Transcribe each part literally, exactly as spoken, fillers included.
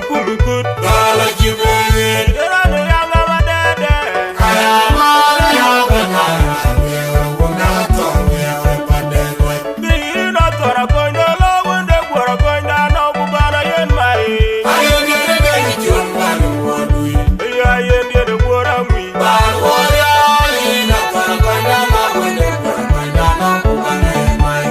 Kumbi kut. Dala jibe. Irani yanga madede. Ayama ya bana. Wunda tonge. Ina tora kondo lo wende gwara konda no kubana yen mai. Ayen yen de ni chon ban wodui. Ya yen yen gwara ngui. Ban wora ina tora konda ma wende gwara konda no kubana yen mai.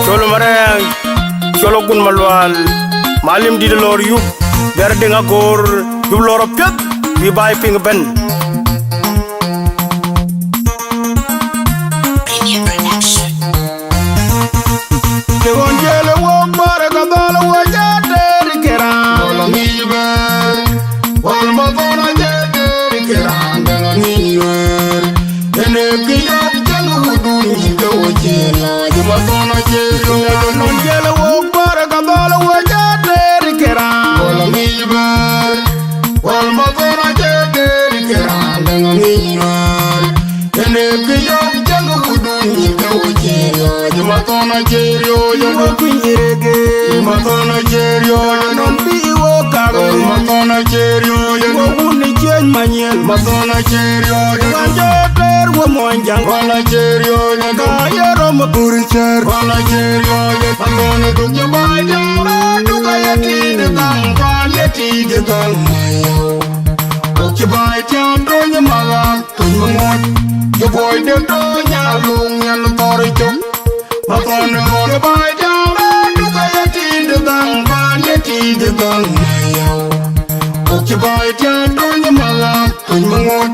Col Marɛɛŋ, col Agun Malual, Malim dït lor yup, Gɛr Diŋ Agoor, yup lor apiɛth, bï baai piŋ ëbɛ̈n. Të ɣɔn jiël ë wok bɔ̈r, ka dhɔl ë wok jɔ tëër ë këraŋ. Dhɔl aŋic bɛ̈ɛ̈r, wal ma dhɔn acie tëër ë këraŋ, dhɔl aŋic nuɛ̈ɛ̈r. Yen ee kë yɔ̈ɔ̈k cäŋ wudun yïn ke wo cï lɔc, ma dhɔn acie riɔ̈ɔ̈c. Të ɣɔn jiël ë wok bɔ̈r, ka dhɔl ë wok jɔ tëër ë këraŋ. Dhɔl aŋic bɛ̈ɛ̈r, wal ma dhɔn acie tëër ë këraŋ, dhɔl aŋic nuɛ̈ɛ̈r. Yen ee kë yɔ̈ɔ̈k cäŋ wudun yïn ke wo cï lɔc, ma thɔn acie riɔ̈ɔ̈c, yen wo kuny rege. Ma thɔn acie riɔ̈ɔ̈c, yen nɔn bï wo kak. Ma thɔn acie riɔ̈ɔ̈c, yen wo wun ë ciëny manyel. Ma thɔn acie riɔ̈ɔ̈c, yen nɔn jɔ tëër wo muɔny jäŋ. Thɔn acie riɔ̈ɔ̈c, yen ka ye rɔm ë bur cär. Thɔn acie riɔ̈ɔ̈c, yen ma thɔn ë duk cï baai jam, duk aye tiit ë dhaŋ, paan ye tiit ë dhaŋ. Duk cï baai tiam tony ë maɣa. Tuny maŋuɔ̈t, ye buɔi de tɔ̈ nyaluŋ nyan thɔ̈r cök. Ma thɔn ë ɣɔn baai jam, duk aye tiit ë dhaŋ, paan ye tiit ë dhaŋ. Kok cï baai tiam tuny maŋa, tuny maŋuɔ̈t,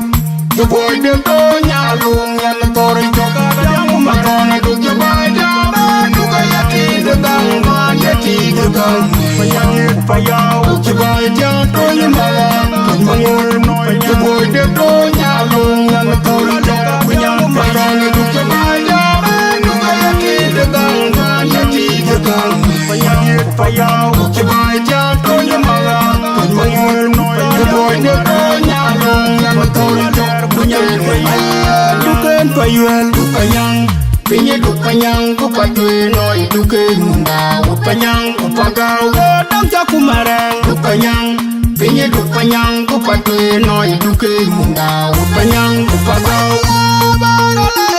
ye buɔi de tɔ̈ nyaluŋ nyan thɔ̈r cök. Jam ma thɔn ë duk cï baai jam, duk aye tiit ë dhaŋ, paan ye tiit ë dhaŋ. Payam, payam, kok cï baai tiam tuny maŋa. Payuel, Duk Panyang, pinye Duk Panyang, ku Patuenoi, Duk Munda, Duk Panyang, ku Pagau, Duk Dam Chakumarang, Duk Panyang, pinye Duk Panyang, ku Patuenoi, Duk Munda, Duk Panyang, ku Pagau. Role,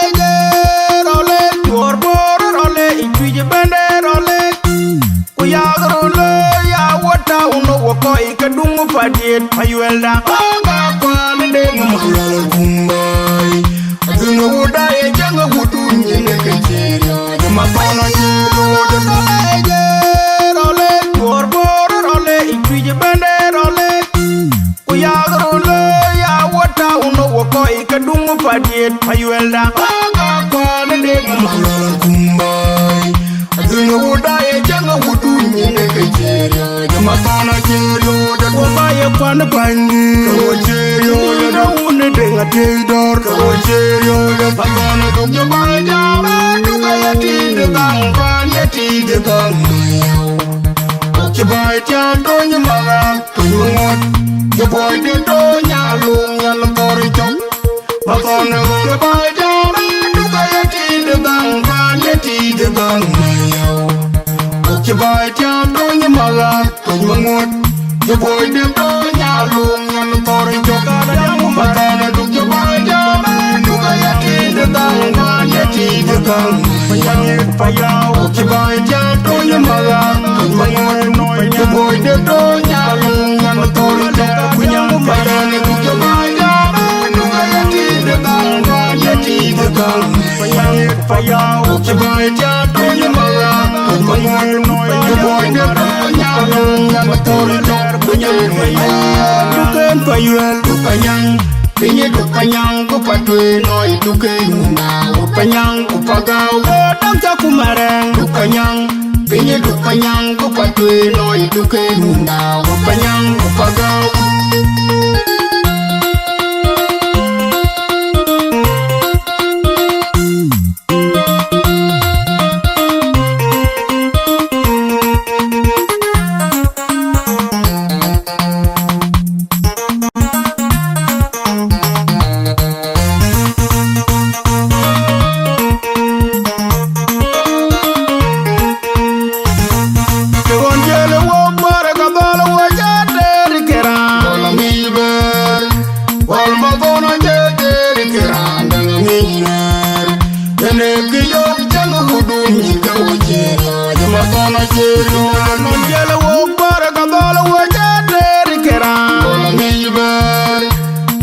role, tuor bor, role, ituj bende, role. Ku yak run loi ya wota uno wakoi ke duŋ padiet Payuelda. Aga kuan de malual kumbai. Adun wuda ye jang wudun yine ke cheria. Jama kono cheria. Role, role, tuor bor, role, ituj bende, role. Ku yak run loi ya wota uno wakoi ke duŋ padiet Payuelda. Aga kuan de malual kumbai. Adun wuda ye jang wudun yine ke cheria. Jama kono cheria. Wama ye kuan bandi. Kawo cheria. Wuni denga tei dor. Kawo cheria. Pagana duk jaba jaba. Duk ya ti de bang, pan ya ti de bang. Duk jaba jaba. Duk jaba jaba. Tuny maŋot, ye buɔi de tony aluŋ yan thɔr cɔk. Mathɔn ë ɣöt ë bä jam, duk aya tït ë dhaŋ, bän ye tït ë dhaŋ, mayau. Duk cï bä jam, tony maŋa, tuny maŋot, ye buɔi de tony aluŋ yan thɔr cɔk. Mathɔn ë duk cï bä jam, duk aya tït ë dhaŋ, bän ye tït ë dhaŋ, mayau. Payau, duk cï bä jam, tony maŋa, tuny maŋot, Duken Payuel, Duk Panyang, pinye Duk Panyang, ku Patuenoi, Duk Munda, Duk Panyang, ku Pagau, Duk Dam Chakumarang, Duk Panyang. Pinye Duk Panyang, ku Patuenoi, Duk Munda, Duk Panyang, ku Pagau. Ke ɣɔn jiël ë wok bɔ̈rë ke dhɔl ë wok cä teer ë keraan. Dhɔl amic bɛ̈ɛ̈r, wal mathɔn acë teer ë keraan, däŋ amic bɛ̈ɛ̈r. Yen ee kë yök cäŋ ë wudun yïn ke wo cï riɔ̈ɔ̈c, mathɔn acë riɔ̈ɔ̈c. Ɣɔn jiël ë wok bɔ̈rë ke dhɔl ë wok cä teer ë keraan. Dhɔl amic bɛ̈ɛ̈r,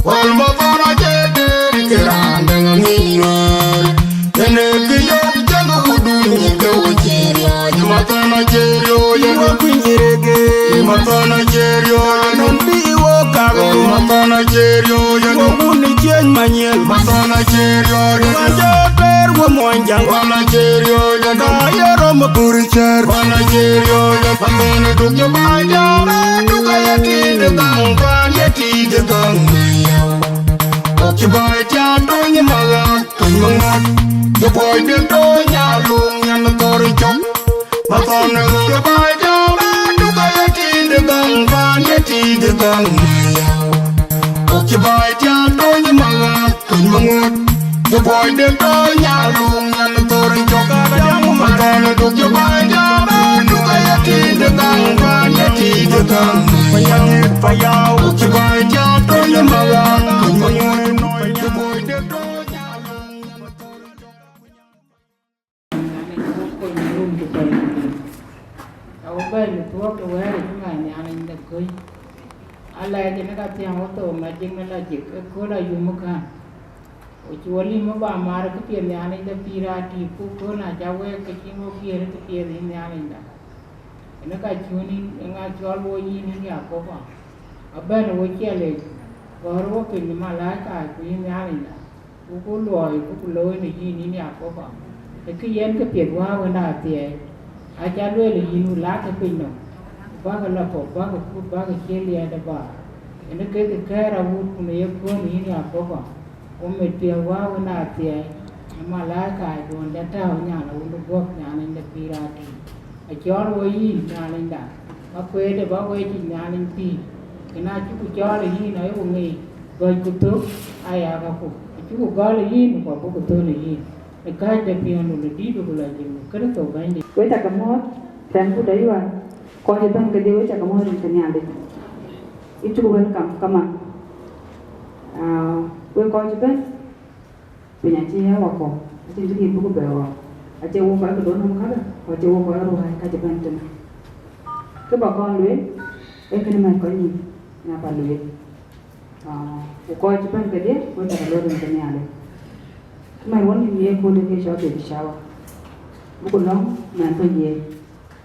wal mathɔn acë teer ë keraan, däŋ amic bɛ̈ɛ̈r. Yen ee kë yök cäŋ ë wudun yïn ke wo cï riɔ̈ɔ̈c, mathɔn acë riɔ̈ɔ̈c, yen wo kuny rege, mathɔn acë riɔ̈ɔ̈c, nɔn bï wo kak, mathɔn acë riɔ̈ɔ̈c, yen wo wun ë ciëny manyel, mathɔn acë riɔ̈ɔ̈c, yen wo jɔ ber wo muɔny jäŋ, mathɔn acë riɔ̈ɔ̈c, yen ka ye rɔm ë bur cär, mathɔn acë riɔ̈ɔ̈c, yen mathɔn ë duk cï bä jam, duk aya tït ë dhaŋ, bän ye tït ë dhaŋ, yau. Duk cï bä jam, tony maŋa. Tuny maŋot, ye buɔi de tony aluŋ yan thɔr cɔk. Mathɔn ë ɣöt ë bä jam, duk aya tït ë dhaŋ, bän ye tït ë dhaŋ, yau. Duk cï bä jam, tony maŋa, tuny maŋot, ye buɔi de tony aluŋ yan thɔr cɔk. Mathɔn ë duk cï bä jam, duk aya tït ë dhaŋ, bän ye tït ë dhaŋ, yau. Duk cï bä jam, tony maŋa, tuny maŋot, ye buɔi de tony aluŋ yan thɔr cɔk. Ɣɛn ë kony rum ku bɛ̈ny ku dït. Awä bɛ̈ny ë thuɔɔk ë wɛ̈ɛ̈r ë cï ŋa Nhialic de köc. Alɛɛc ënë ka thiäŋ wä thou mac jiŋ ë lajik ë kööl ayum ë kän. Ku cï wä lim ë ba maar ë këpiɛth Nhialic de pïïr aa tiit, ku kööl na ca wɛɛk ke cïn wä piɛ̈ɛ̈r ë këpiɛth yïn Nhialicda. Ënë ka cun yïn, ë ŋa cɔl wo yïn yïn Yakoba? Abɛ̈n ë wo ciɛlic, gɔ̈ɔ̈r wo piny ë malaika ku yïn Nhialicda. Ku ku luɔi ku ku looi në yïn, yïn Yakoba, ë kë yen këpiɛth Wä Wën de Athiɛɛi. Aca lueel ë yïn, ku lakë piny nɔm, ku bäkë lɔ kɔ̈k, bäkë kut, bäkë ciël liɛɛt ë bäär. Ënë kek kɛ̈ɛ̈r awut, ku në ye kööl, yïn Yakoba, ku mit piɛth Wä Wën de Athiɛɛi, në malaikaduɔn ca tääu nyan awun ë guɔ̈p Nhialic de pïïr aa tiit. Acɔɔl wo yïn Nhialicda, ba kueet ë ba wec yic Nhialic pïïr, kën acïku cɔɔl ë yïn ayï ku ŋic, gɔ̈c ku thök aya kaku, ku Cuku gɔl ë yïn, ku abuk thöl ë yïn, ë kääc de piɔ̈ndu në dïït ku lɔ jim në Kërtho Bɛ̈nydït. Wek cä ke muɔ̈ɔ̈th, tɛ̈ɛ̈n kut ayual, kɔc ëbɛ̈n kedhie wek cä ke muɔ̈ɔ̈th rin ke Nhialic. Yïn cuku welcome kaman. Ah, wek kɔc ëbɛ̈n, piny acï ya wakɔ̈u, acïn kë dït buk bɛ ɣɔ̈k, acie wok kɔc ke don nɔm käkë, ku acie wok kɔc ruääi ka cï bɛ̈n tënë. Kë bä kɔn lueel, ee kënë mɛ̈t kɔc nyïn, na bä lueel. Ah, ku kɔc cï bɛ̈n kedhie, wek cä ke luɔ̈ɔ̈t rin ke Nhialic. Mɛ̈t wɔ nïïm ye kööl ë ke cɔl baby shower. Buku lɔ̈ŋ mɛnh thok ye,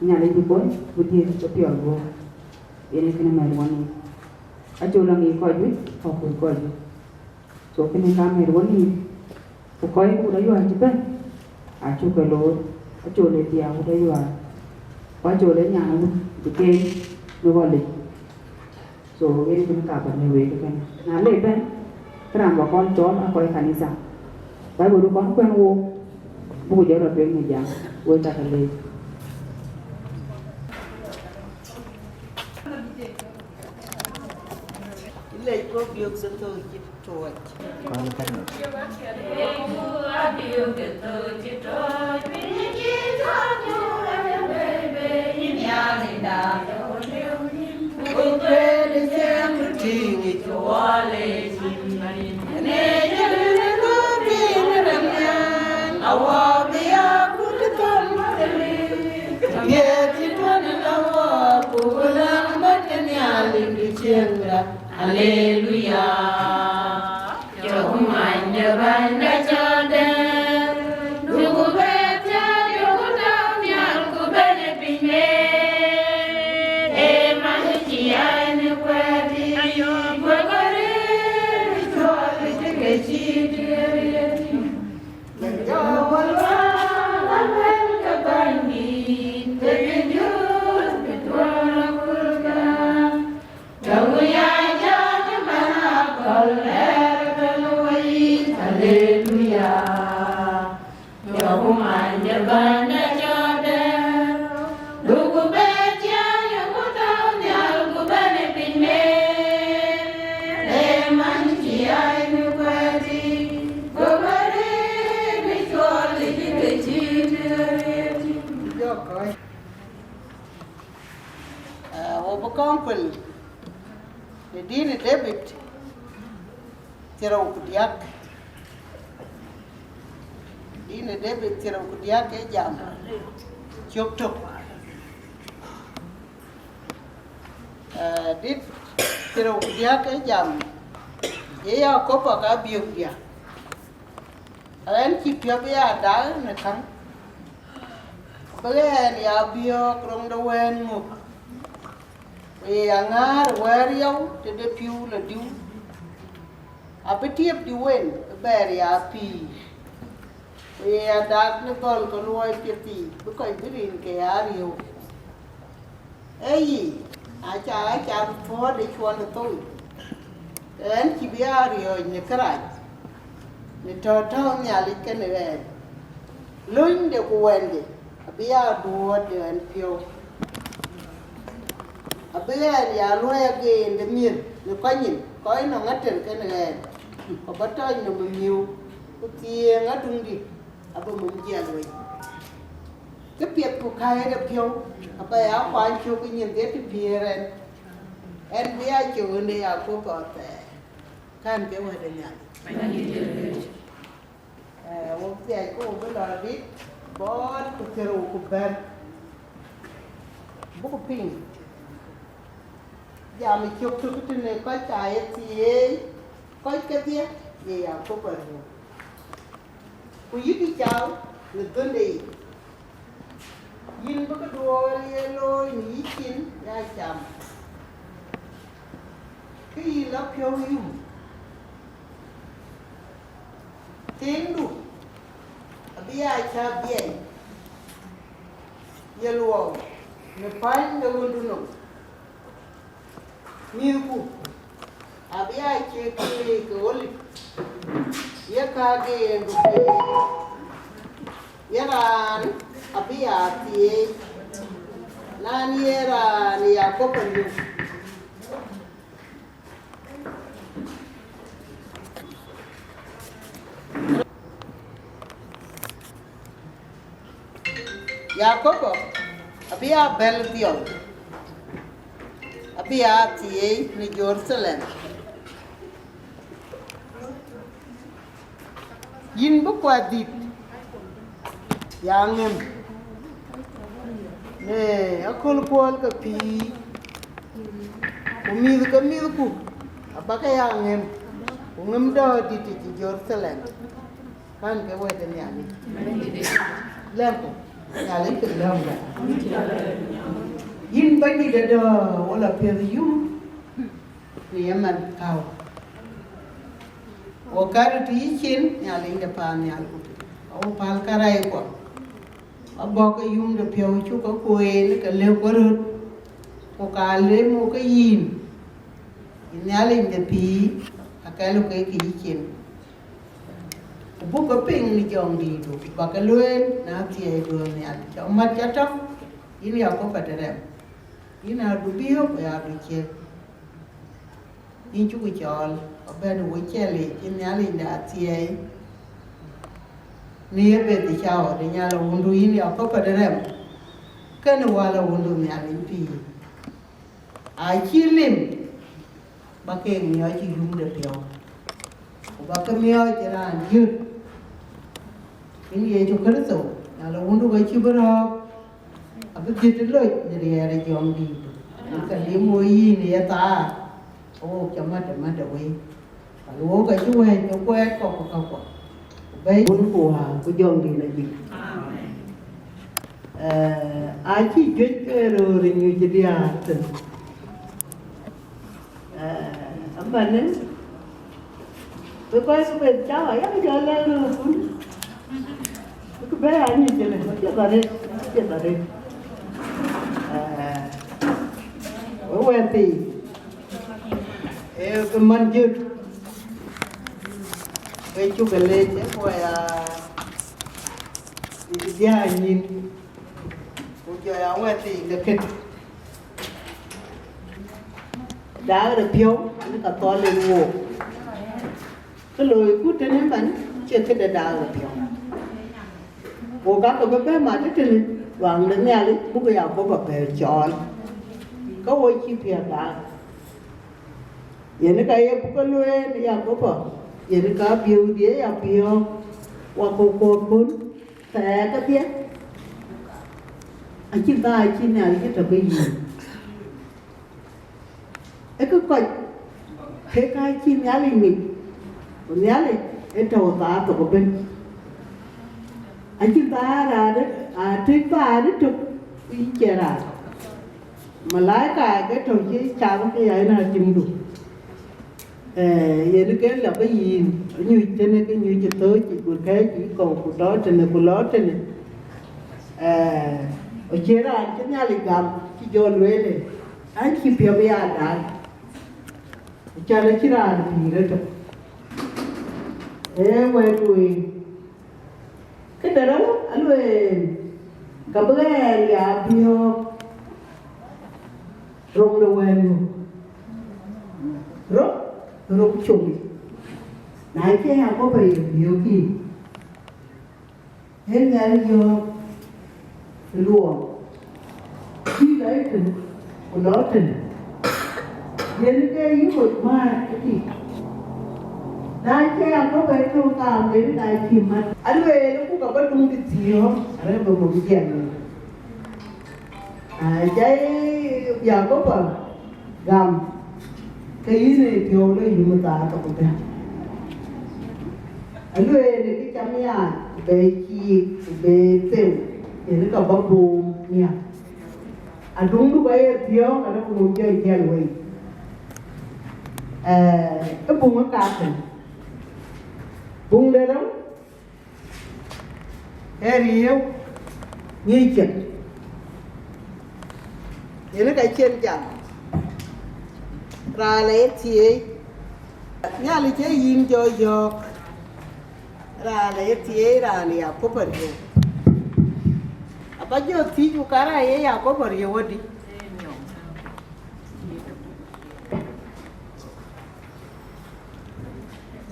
Nhialic bï kony, bï dhiëëth ke piɔl guöör. Yen ee kënë mɛ̈t wɔ nïïm. Acol aŋic kɔc juëc, kɔ̈k kuc kɔc juëc. So kënë ka mɛ̈t wɔ nïïm. Ku kɔc kut ayual cï bɛ̈n, acuk ke loor, acol ë diäär kut ayual, ku acol ë nyan wut bï ken në ɣɔlic. So yen kënë ka bä lɛ̈k wek ëbɛ̈n. Na le bɛ̈n, ke raan bä kɔn cɔɔl aa kɔc kanitha. Baibol kɔn kuɛn wook, buku jɔ rɔt tueŋ në jam, wek cä ke leec. Lec kɔ̈k biök ke thou cï tuɔɔc. Aleluya. Jɔku many de bänyda cɔɔtde, duku bɛ thiäk, jɔku tɔ̈u nhial ku bɛ̈n ë piny me. Ee man cï yai në kuɛɛt, ku kɔc rëër cuɔl cï ke cï tiëër ye tïŋ. Jɔ wal wal wal ke bäny dït, ke ke jur ke tuɔɔr akulka. Jɔku ya jɔn man akɔl rɛɛr bɛ̈n wei, aleluya. Jɔku many de bänyda cɔɔtde, duku bɛ thiäk, jɔku tɔ̈u nhial ku bɛ̈n ë piny me. Ee man cï yai në kuɛɛt, ku kɔc rëër cuɔl cï ke cï tiëër ye tïŋ. Jɔ kɔc. Ah, wo bï kɔn kuel në dïn ë David thiërrou ku diäk. Dïn ë David thiërrou ku diäk ke jam cök tök. Ah, dït thiërrou ku diäk ke jam, ye Yakobo ka biök diäk. Ɣɛn cï piɔ̈u bï ya dak në käŋ, bï ɣɛn ya biɔ̈ɔ̈k roŋ de wɛ̈ɛ̈n muk, ku ye ya ŋäär wɛ̈ɛ̈r yɔu tëde pïu lɔ diu, abï tiëpdï wen bï bɛɛr ya pïïr, ku ye ya dak në gɔl ke luɔi piɛth yiic, bï kɔc bï rin ke ya riëëu. Ee yic, aca ɣa cam puɔ̈ɔ̈t ë cuɔl ë thou, ke ɣɛn cï bï aa riɔ̈ɔ̈c në kërac, në tɔ̈ tɔ̈u Nhialic kenë ɣɛn. Lönyde ku wɛ̈nde abï aa duɔ̈ɔ̈t de ɣɛn piɔ̈u. Abï ɣɛn ya luɔi agen de miëth në kɔc nyin, kɔc nɔŋ ater kenë ɣɛn, ku bä tɔc nɔm ë miëu, ku thieŋ aduŋdït abï mum jiɛl wei. Kë piɛth ku kääc de piɔ̈u abä ya kuany cök ë nyin dhiëth të piëër ɛn, ɛn bï ya cök ënë ya kuöp athɛɛr. Kän ke wɛ̈t ë Nhialic. Ee, wo thiac ku wo bï lɔ rit bɔɔt ku thiërou ku bɛ̈t. Buk piŋ jam ë cök tök tënë kɔc ka ye thieei, kɔc kedhie ye ya kuöp arëu. Ku yïk cau në dhönde yic, yïn bï këduɔɔr ye looi në yïcin ya cam, kë yï lɔ piɔ̈u yum. Tiiŋdu abï ya cä biɛɛny ye luɔɔu në päny de ɣöndu nɔm. Mïthku abï aa ciëk keek ke olip, ye kääk ë yen bï piny, ye raan abï aa thieei, nɔn ye raan ë Yakobo yök. Yakobo abï aa bɛ̈l dhiɔl, abï aa thieei në Jeruthalem. Yïn bï kuat dït ya ŋëm në aköl kuɔl ke pïïr, ku mïth ke mïthku abäk ke ya ŋëm, ku ŋëm dɔ̈ɔ̈r dït ë Jeruthalem. Kän ke wɛ̈t ë Nhialic. Lɛ̈mku, Nhialic ke lɔ̈ŋda. Yïn Bɛ̈nydït adɔ̈ɔ̈r, wo la piɛth yum në ye man kau. Wo kärë të yï cin, Nhialic de paannhial ku piny. Awo päl kärɛckuɔ. Abɔ̈ ke yum de piɔ̈u cuk ke kueen ke lëu ke röt, ku ka lem wo ke yïn. Yïn Nhialic de pïïr, akɛ̈lku ke kë yï cin. Ku buk ke piŋ në jɔŋdïïtdu, ku bä ke lueel në athiɛɛiduön nhial cä mat cä tɔ̈, yïn Yakobo de rɛm, yïn adu biöök ku adu ciëk. Yïn cuk cɔɔl, abɛ̈n wo ciɛlic, yïn Nhialic de athiɛɛi, në ye beth cä ɣɔt ë nyal awundu, yïn Yakobo de rɛm, kënë wäl awundu Nhialic pïïr. Acï lim, ba keek miɔɔc cï yum de piɔ̈u, ku ba ke miɔɔc ë raan jöt, yïn Yecu Kërtho, Nhialic Wundu, ka cï bï rɔ̈ɔ̈k, abï dhiëth loc në riɛɛr ë jɔŋdïït, ka lim wo yïn ë ye thaar, awook cä mat ë mat ë wei. Aluɔɔu ka cï wɛ̈ɛ̈c ke kuɛɛt kɔ̈k ku käkkuɔ, ku bɛ̈ɛ̈i wun ku wäär ku jɔŋdït ajuëc. Amen. Eh, acï juëc ke röör ë nyuc ë diäär tën. Eh, amanë, bï kɔc ke beth cä ɣa yak jɔ lɛ̈k röör kun. Bï bɛ̈ɛ̈i anyuc ëlë, apiɛth arëët, apiɛth arëët. Eh, wek wɛ̈ɛ̈r thii. Ee, ke man jöt, ke cuk ke leec, ee, ku ya, ya nyin, ku jɔ ya wɛ̈ɛ̈r thii ke kët. Daak de piɔ̈u, ani ka thɔɔl en wook. Kë loiku tënë man, cie këde daak de piɔ̈u. Ku ka ke bï bɛ̈n mat tëtënë, luaŋ de Nhialic, buk Yakobo bɛ cɔɔl. Ka wo cï piɛth daak. Yen ka ye buk ke lueel Yakobo, yen ka biëëudië ya biɔ̈ɔ̈k, wa ku kuɔ̈ɔ̈tkun, thɛɛr kedhie. Acïn thaar cï Nhialic tɔ̈ ke yïn. Ee kë kɔc, kek ka cï Nhialic ŋic, ku Nhialic ë tɔ̈u thaar thok ëbën. Acïn thaar raan, aa tëk thaar ëtök, ku yïn cie raan. Malaika ke tɔ̈ cï cam ke ya yen aa tiŋdu. Eh, yen ke lɔ ke yïn, nyuc tënë ke nyuc ë thööc, ku kɛ̈ɛ̈c ë kɔ̈u, ku tɔ̈ tënë, ku lɔ tënë. Eh, acie raan cï Nhialic gam, cï jɔ lueel, an cï piɔ̈u ya daai. Acan acï raan pïïr ëtök. Ee wɛ̈ɛ̈t wei. Këde rou alueel, ka bï ɣɛɛr ya biɔ̈ɔ̈k, rok de wɛ̈ɛ̈r ŋö? Rok, rok cök. Na cï Yakobo ye biöök yï, ee Nhialic yɔ̈ɔ̈k ë luɔɔk, cï lɔ ëtën, ku lɔ tënë. Yen ke yï moc määr ëtï. Na cï Yakobo ë tök kaam, yen na cï mat. Alueel, ku ka bä duŋ de thiɔ̈ɔ̈k, arëk bä muk jiɛɛm. Aa, jai Yakobo gam, ke yïn ë piɔ̈u lɔ yum thaar thok ëbɛ̈n. Alueel ë kë cam ya, ku be ciik, ku be theu, yen ka bä boom nhial. Aduŋdu ka ye thiɔ̈ɔ̈k, arëk bä muk jɔ jiɛl wei. Eh, ë buŋ ë kathën. Buŋ de rou, ee riëëu ŋic cek. Yen ka cïn jam, raan aye thieei. Nhialic ee yïn jɔ yɔ̈ɔ̈k, raan aye thieei, raan Yakobo riëëu. Aba jɔ thiëc, ku kara ye Yakobo riëëu adi?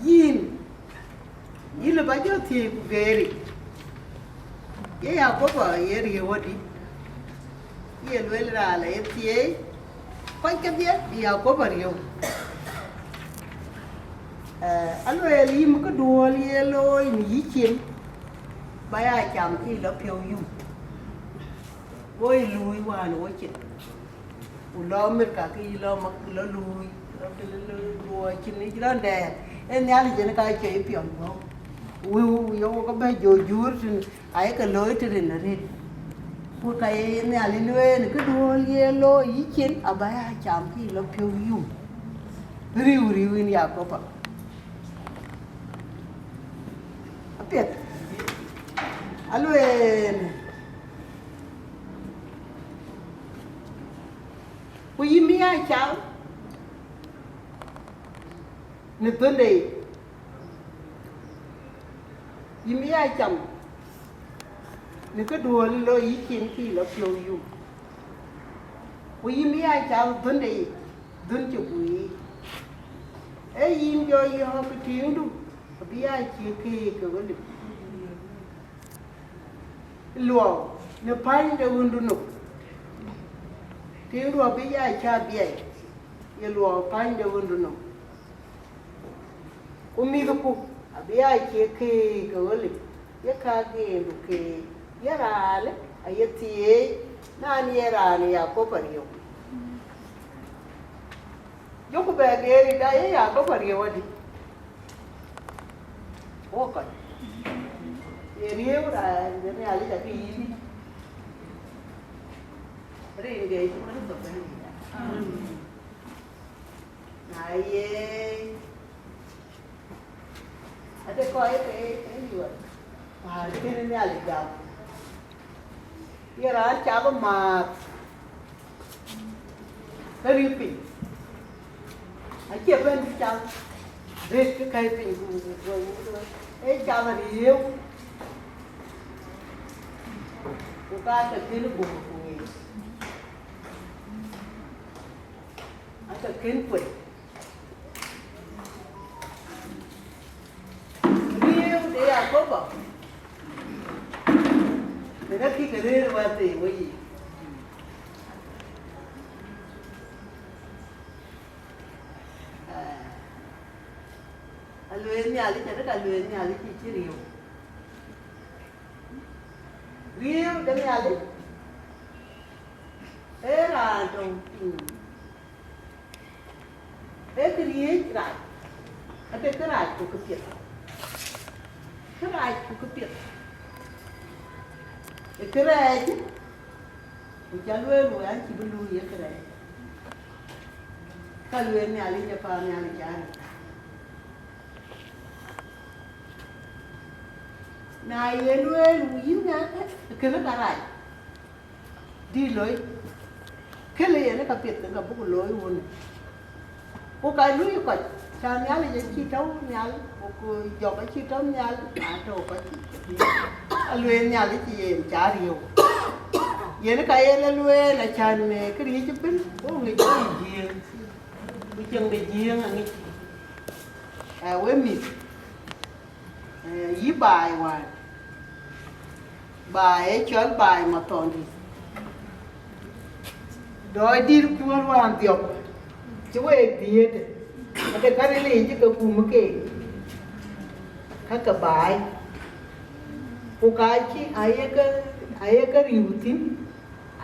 Yïn, yïn lë ba jɔ thiëëc ku geeric, Ye Yakoba ye riëëu adï? Ye lueel raan la ye thieei, kɔc kedhie bï Yakoba riëëu. Eh, alueel yïm këduɔ̈ɔ̈l ye looi në yïcin, ba ya cam kë lɔ piɔ̈u yum. Woi luui wään wo cin. Ku lɔ Amerika ke yï lɔ mak lɔ luui, lɔ ke lɔ luɔi cin yic rɔn dɛɛr. Ee Nhialic yen ka cuɛi piɔ̈n guɔ̈u. Wëu yök ke bɛ jɔ juur tën, ayek ke looi të rin arëët. Ku ka ye Nhialic lueel këduɔ̈ɔ̈l ye looi yïcin, aba ya cam kë lɔ piɔ̈u yum. Riëëu, riëëu yïn Yakoba. Apiɛth. Alueel. Ku yïn bï ya cam në dhöndë yic, yïn bï ya cam në këduɔ̈ɔ̈l lɔ yïcin kë lɔ piɔ̈u yum. Ku yïn bï ya cam dhöndë yic, dhön cï guiir. Ee yïn jɔ yɔ̈ɔ̈k tiiŋdu, abï ya cie keek ke wëlip. Luɔu në päny de ɣöndu nɔm, tiiŋdu abï ya cä biɛɛi, ye luɔu päny de ɣöndu nɔm. Ku mïthku abï ya cie keek ke ɣölip, ye ka geendu keek, ye raanë aye thieei, naan ye raan ë Yakoba riëëu. Jɔku bɛ geer ëda ye Yakoba riëëu adï? Wo kɔc, ye riëëu raan de Nhialic akë yïn dï? Rin ke cï Kërtho bɛ̈n ëda. Na ye, ade kɔc ke ke yuɔt, wäär kënë Nhialic gam. Ye raan cath amääth, ke riëëu piny. Acie bɛ̈n bï cath rëët ke käi piny, ku, ku, ku, ku, ee cath ariëëu. Ku ka ke kën guöör ku ŋic. Ake kën kuec. Riëëu de Yakoba, në rɛ̈kkï ke rëër wäthii weyiic. Ah, alueel Nhialic, arëk alueel Nhialic cï cï riëëu. Riëëu de Nhialic ee raan tɔ̈ piny. Ee këriëëc rac, ade kërac ku këpiɛth. Kërac ku këpiɛth. Ee kërɛɛc, ku ca lueel wë an cï bï luui ye kërɛɛc. Ka lueel Nhialic ë paan Nhialic cä rëër. Na ye lueel wë yïn ŋa, kënë ka rac. Dï loi, këlë yen ka piɛth ke ka buk looi wun. Ku ka luui kɔc, ca Nhialic acï tɔ̈u nhial, ku jɔk acï tɔ̈u nhial, na tɔ̈u kɔc. Alueel Nhialic yen ca riëëu. Yen ka yen e lueel acan në këriëëc ëbën, ku ŋic wɔ Jiëëŋ. Ku cieŋ de Jiëëŋ aŋic. Ë, we mïth. Ee, yï baai wään, baai ë cɔl baai Mathɔndït, dɔɔc dït kuɔ̈l wään dhiɔp, cï week dhiëëtë, ade ka ril yiic cï ke kum keek, ka ke baai, ku ka cï ayeke, ayeke riëëu thïn,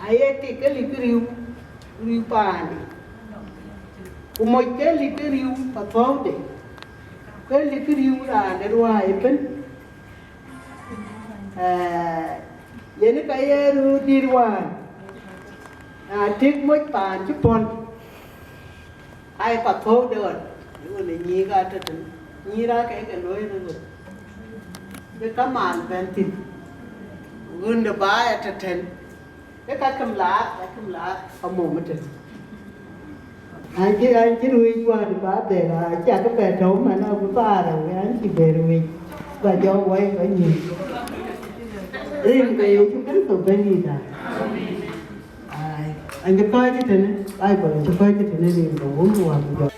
aye tik ke lik riëëu, riëëu paande, ku moc ke lik riëëu pathɔ̈ude, ke lik riëëu raan de ruääi ëbën. Ee, yen ka ye röördït wään, na tik moc paan cï pɔ̈l, ai pathɔ̈ude ɣɔn, ɣön ë nyïïk atɔ̈ tën, nyïïr ake ke looi röt ɣöt, bï kamaan bɛ̈n thïn, ɣön de baai atɔ̈ tën. Ke ka kem laar, ka kem laar, ka mom ëtën. An cï, an cï ruëëc wään ba dhɛl, a cak bɛ tɔ̈u man, a bï baar, a wë an cï bɛ ruëëc, ba jɔ wai ba nyïïn. Rin ke Yecu Kërtho Bɛ̈nydïïtda. Ai, an cï kɔc ëtënë, Baibul cï kɔc ëtënë rin ke Wun ku Wät ku Jɔŋ.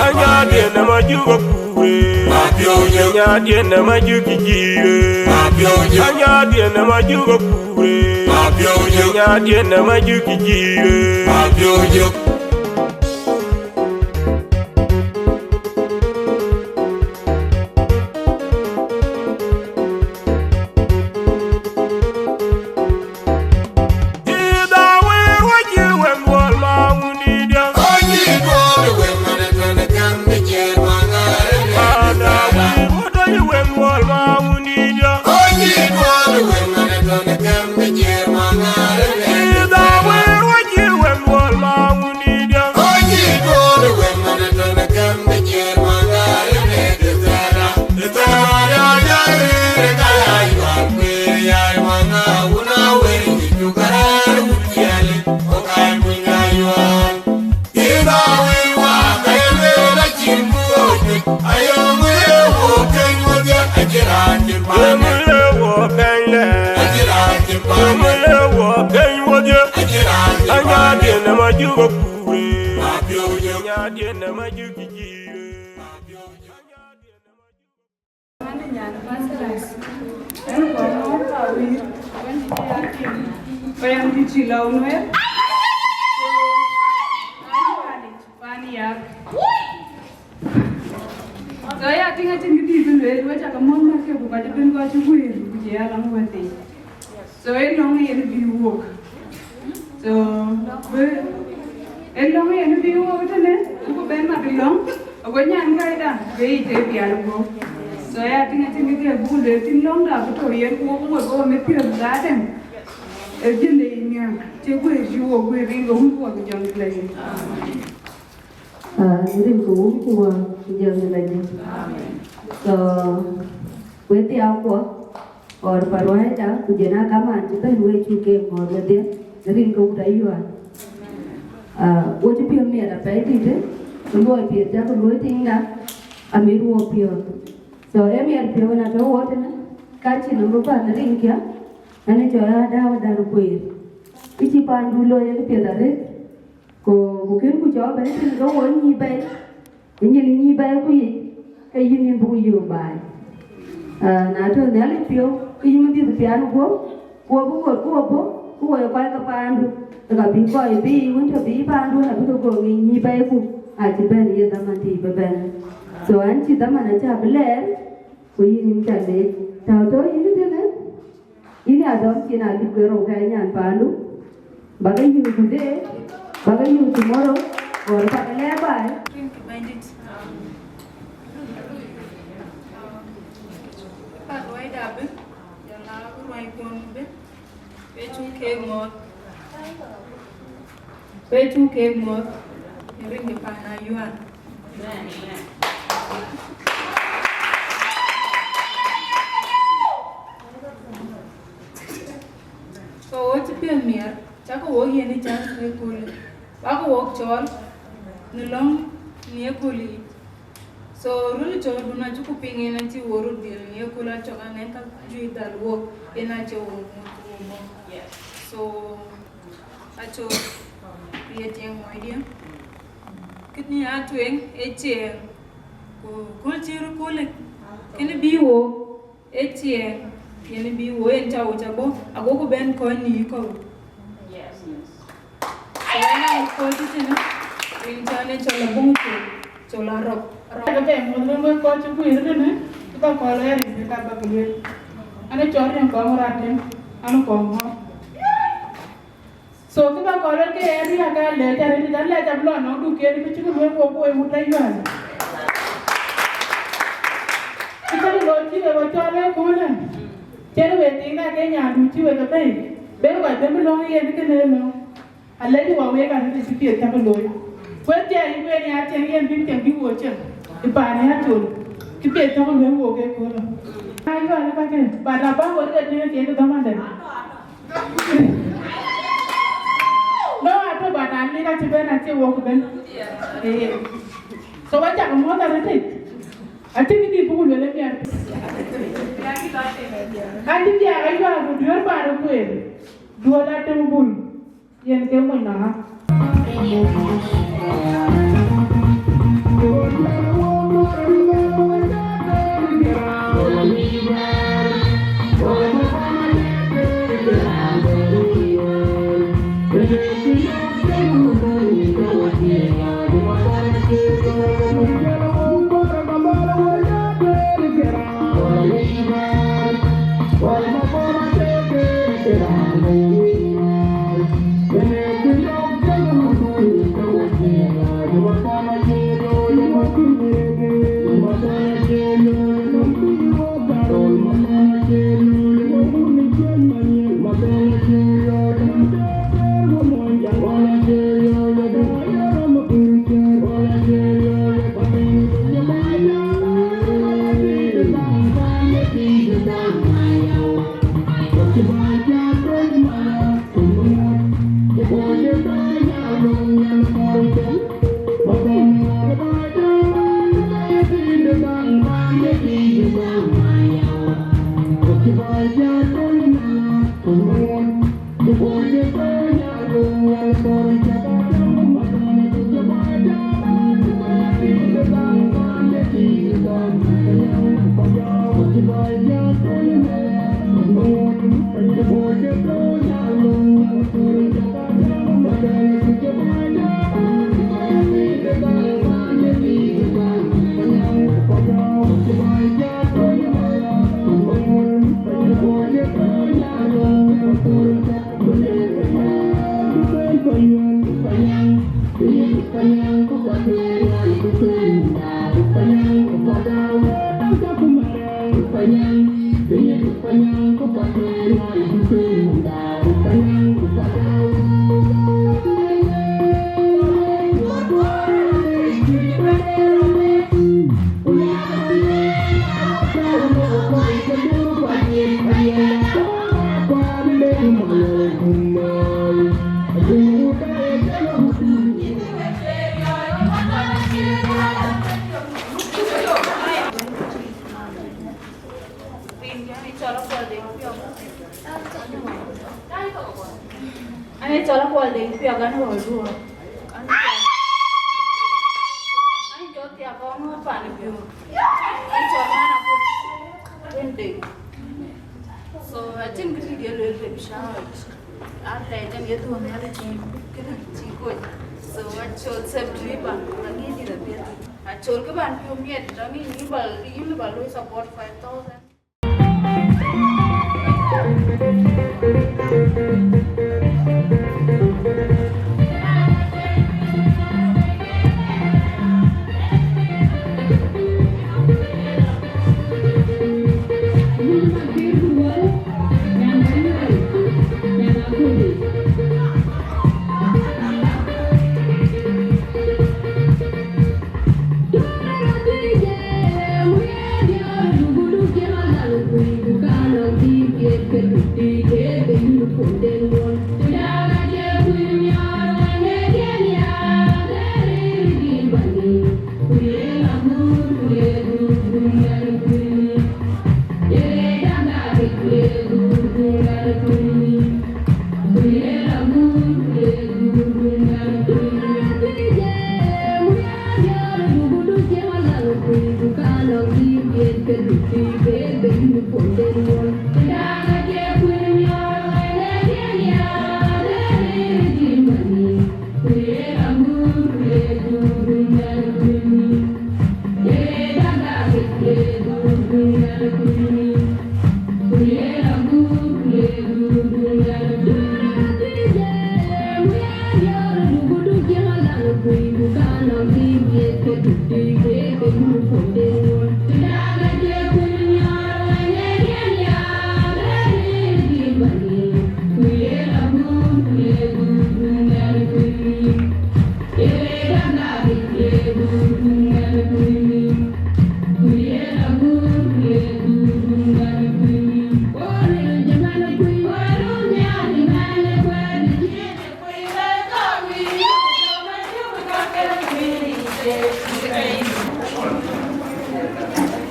Anyadiɛn ë majuk akure. Anyadiɛn ë majuk jiire. Anyadiɛn ë majuk akure. Anyadiɛn ë majuk jiire. Ënë nyan first class. Ënë kɔn ŋɔ̈ɔ̈th ka wïïr, wën cï ya tiŋ, wën cï lɔ nuɛɛr. Pan yak. So ya tiŋ acïn kë dït bï lueel, we cakë mɔ̈th mäthkë ku kɔc ëbën kɔc cï guëër, ku cï ya lɔ̈ŋ wëthii. So ë lɔ̈ŋ yen bï wok. So bï ë lɔ̈ŋ yen bï wok tënë, ku bï bɛn mat ë lɔ̈ŋ, ago nyan kɔcda bï yic ke pial guöp. So ya tiŋ acïn kë ke buk lueel thïn lɔ̈ŋda bï tɔ̈u yen ku wok ŋot ke wok mit piɔ̈ɔ̈th ë Gadɛŋ. Ë jël de yïn nhial, cï guëër cï wok guëër rin ke wun ku wok jɔŋ lɛc. Rin ke wun ku wok jɔŋ lɛc. So we thiaak kuɔ. Or pa ruääida, ku jël a kamaan cï bɛ̈n we cuk keek ŋɔ̈ɔ̈th wedhie, në rin ke wut ayual. Ah, wo cï piɔ̈ɔ̈th miɛt apɛi dït, ku luɔi piɛth cä ke luɔi tiiŋda, amit wo piɔ̈ɔ̈th. So, ee miɛt piɔ̈u ëna tɔ̈ wo tënë, ka cïn nɔm bï pan ë rinkiɛ̈, ënë cɔɔl aa dääu dan kueer. Kë cï paandu looi ee këpiɛth arëët, ku, ku kën ku cɔɔl bɛ̈n tënë ke wo nyïï bɛ̈i, ë nyin nyïï bɛ̈ɛ̈iku yic, ke yïn yïn buk yöök baai. Ah, na tɔ̈ Nhialic piɔ̈u, ke yïn bï dhiëth piaan guöp, ku wo bï ŋot ku wo bɔ̈, ku wo ye kɔc ke paandu, ke ka bï kɔc bï wën tɔ̈ bï paandu, abï ke gɔ̈k ŋic nyïï bɛ̈ɛ̈iku, acï bɛ̈n ye dhaman tïï bï bɛ̈n. So, ɛn cï dhaman acä bï lɛɛr, ku yïn yïn cä leec. Tɔ̈u tɔ̈ yïn tënë, yïn ya dɔm cin a lip ke rou kɛ nyan paandu, ba ke yök today, ba ke yök tomorrow, or ba ke lɛɛr baai. Rin kï Bɛ̈nydït. Ka ruaida bï, jɔl a ruaikun bï, we cuk keek ŋɔ̈ɔ̈th. We cuk keek ŋɔ̈ɔ̈th, rin kï pan ayual. So, wo cï piɛth miɛt, cakë wok yiën ë chance në ëköölë, bäkë wok cɔɔl në lɔ̈ŋ në ëköölë yic. So, röl cɔɔldun acï ku piŋ en acï wo röt dhil në ëköölë acɔk aŋɛ̈n ka juëc dhal wok, en acï wok ŋot ku wok bɔ̈. So, acɔk ye tiɛŋ mɔcdiɛ̈. Kënë atueŋ ë ciɛɛŋ, ku kööl cï röt kööl, kënë bï wok. Ë ciɛɛŋ, yen bï wo yen cä wo cä bɔ̈, agoku bɛ̈n kɔc nïï kɔ̈u. So, ëna kɔc cï tënë, rin cän ë cɔl abɔ̈ŋ col, col arɔp. Arɔp. Ke bɛ̈n ŋuɔ̈th rin wek kɔc cï kuiir tënë, cï ka kɔl ɣɛɛr rin ke ka bäk lueel. An ë cɔl rin kɔŋ rat tën, an kɔŋ ŋɔ̈ɔ̈r. So, kë ba kɔɔr ke ë riääk ka lɛc arëët, arëët lɛc abï lɔ nɔŋ dukiɛn bï cï kë lueel wok woi wut ayual. Kë cä looi cï wek wa cɔl ë köölë. Cïn wek tiiŋda ke nyandu cï wek ë bɛ̈i. Ben kɔc ben bï lɔ̈ŋ yen kënë lɔ̈ŋ. Alɛc wa wek arëët cï piɛth cä bï looi. Wek jai wek ya tiɛŋ yen bï tiɛŋ bï wo cieŋ. Ë paan ya tol. Kë piɛth tɔ̈ luel wo ke köölë. Na yɔ̈ɔ̈k ë kakë, but abä wo ke tiɛŋ tiɛŋ ke dhamandɛ. No, atɔ̈, but an lik acï ben, acï wok ben. Eh. So wa cak muɔ̈th arëtic. Acï kë dït bï ku luel ë miɛt. An cï diaak ayuaar ku duëër baar ë kueer. Duɔ̈l atëm bul. Yen ke mony nɔn. Ani cɔl Akuɔl Deŋ Piɔ̈k, ani ɣɔl duɔ̈ɔ̈r. Ani jɔ thiak ɣɔn ŋɔ̈ɔ̈r pan ë piɔ̈u. Ani cɔl man Akuɔl Deŋ. So, acïn kë tït ye lueel bï cääu. Alɛɛc yen ye dhuɔ̈n Nhialic cï kënë cï kony. So, acɔl Sep Driba, aŋic dït apiɛth. Acɔl kë ban piɔ̈u miɛt, aŋic yïn ba, yïn ba luɔi support five thousand.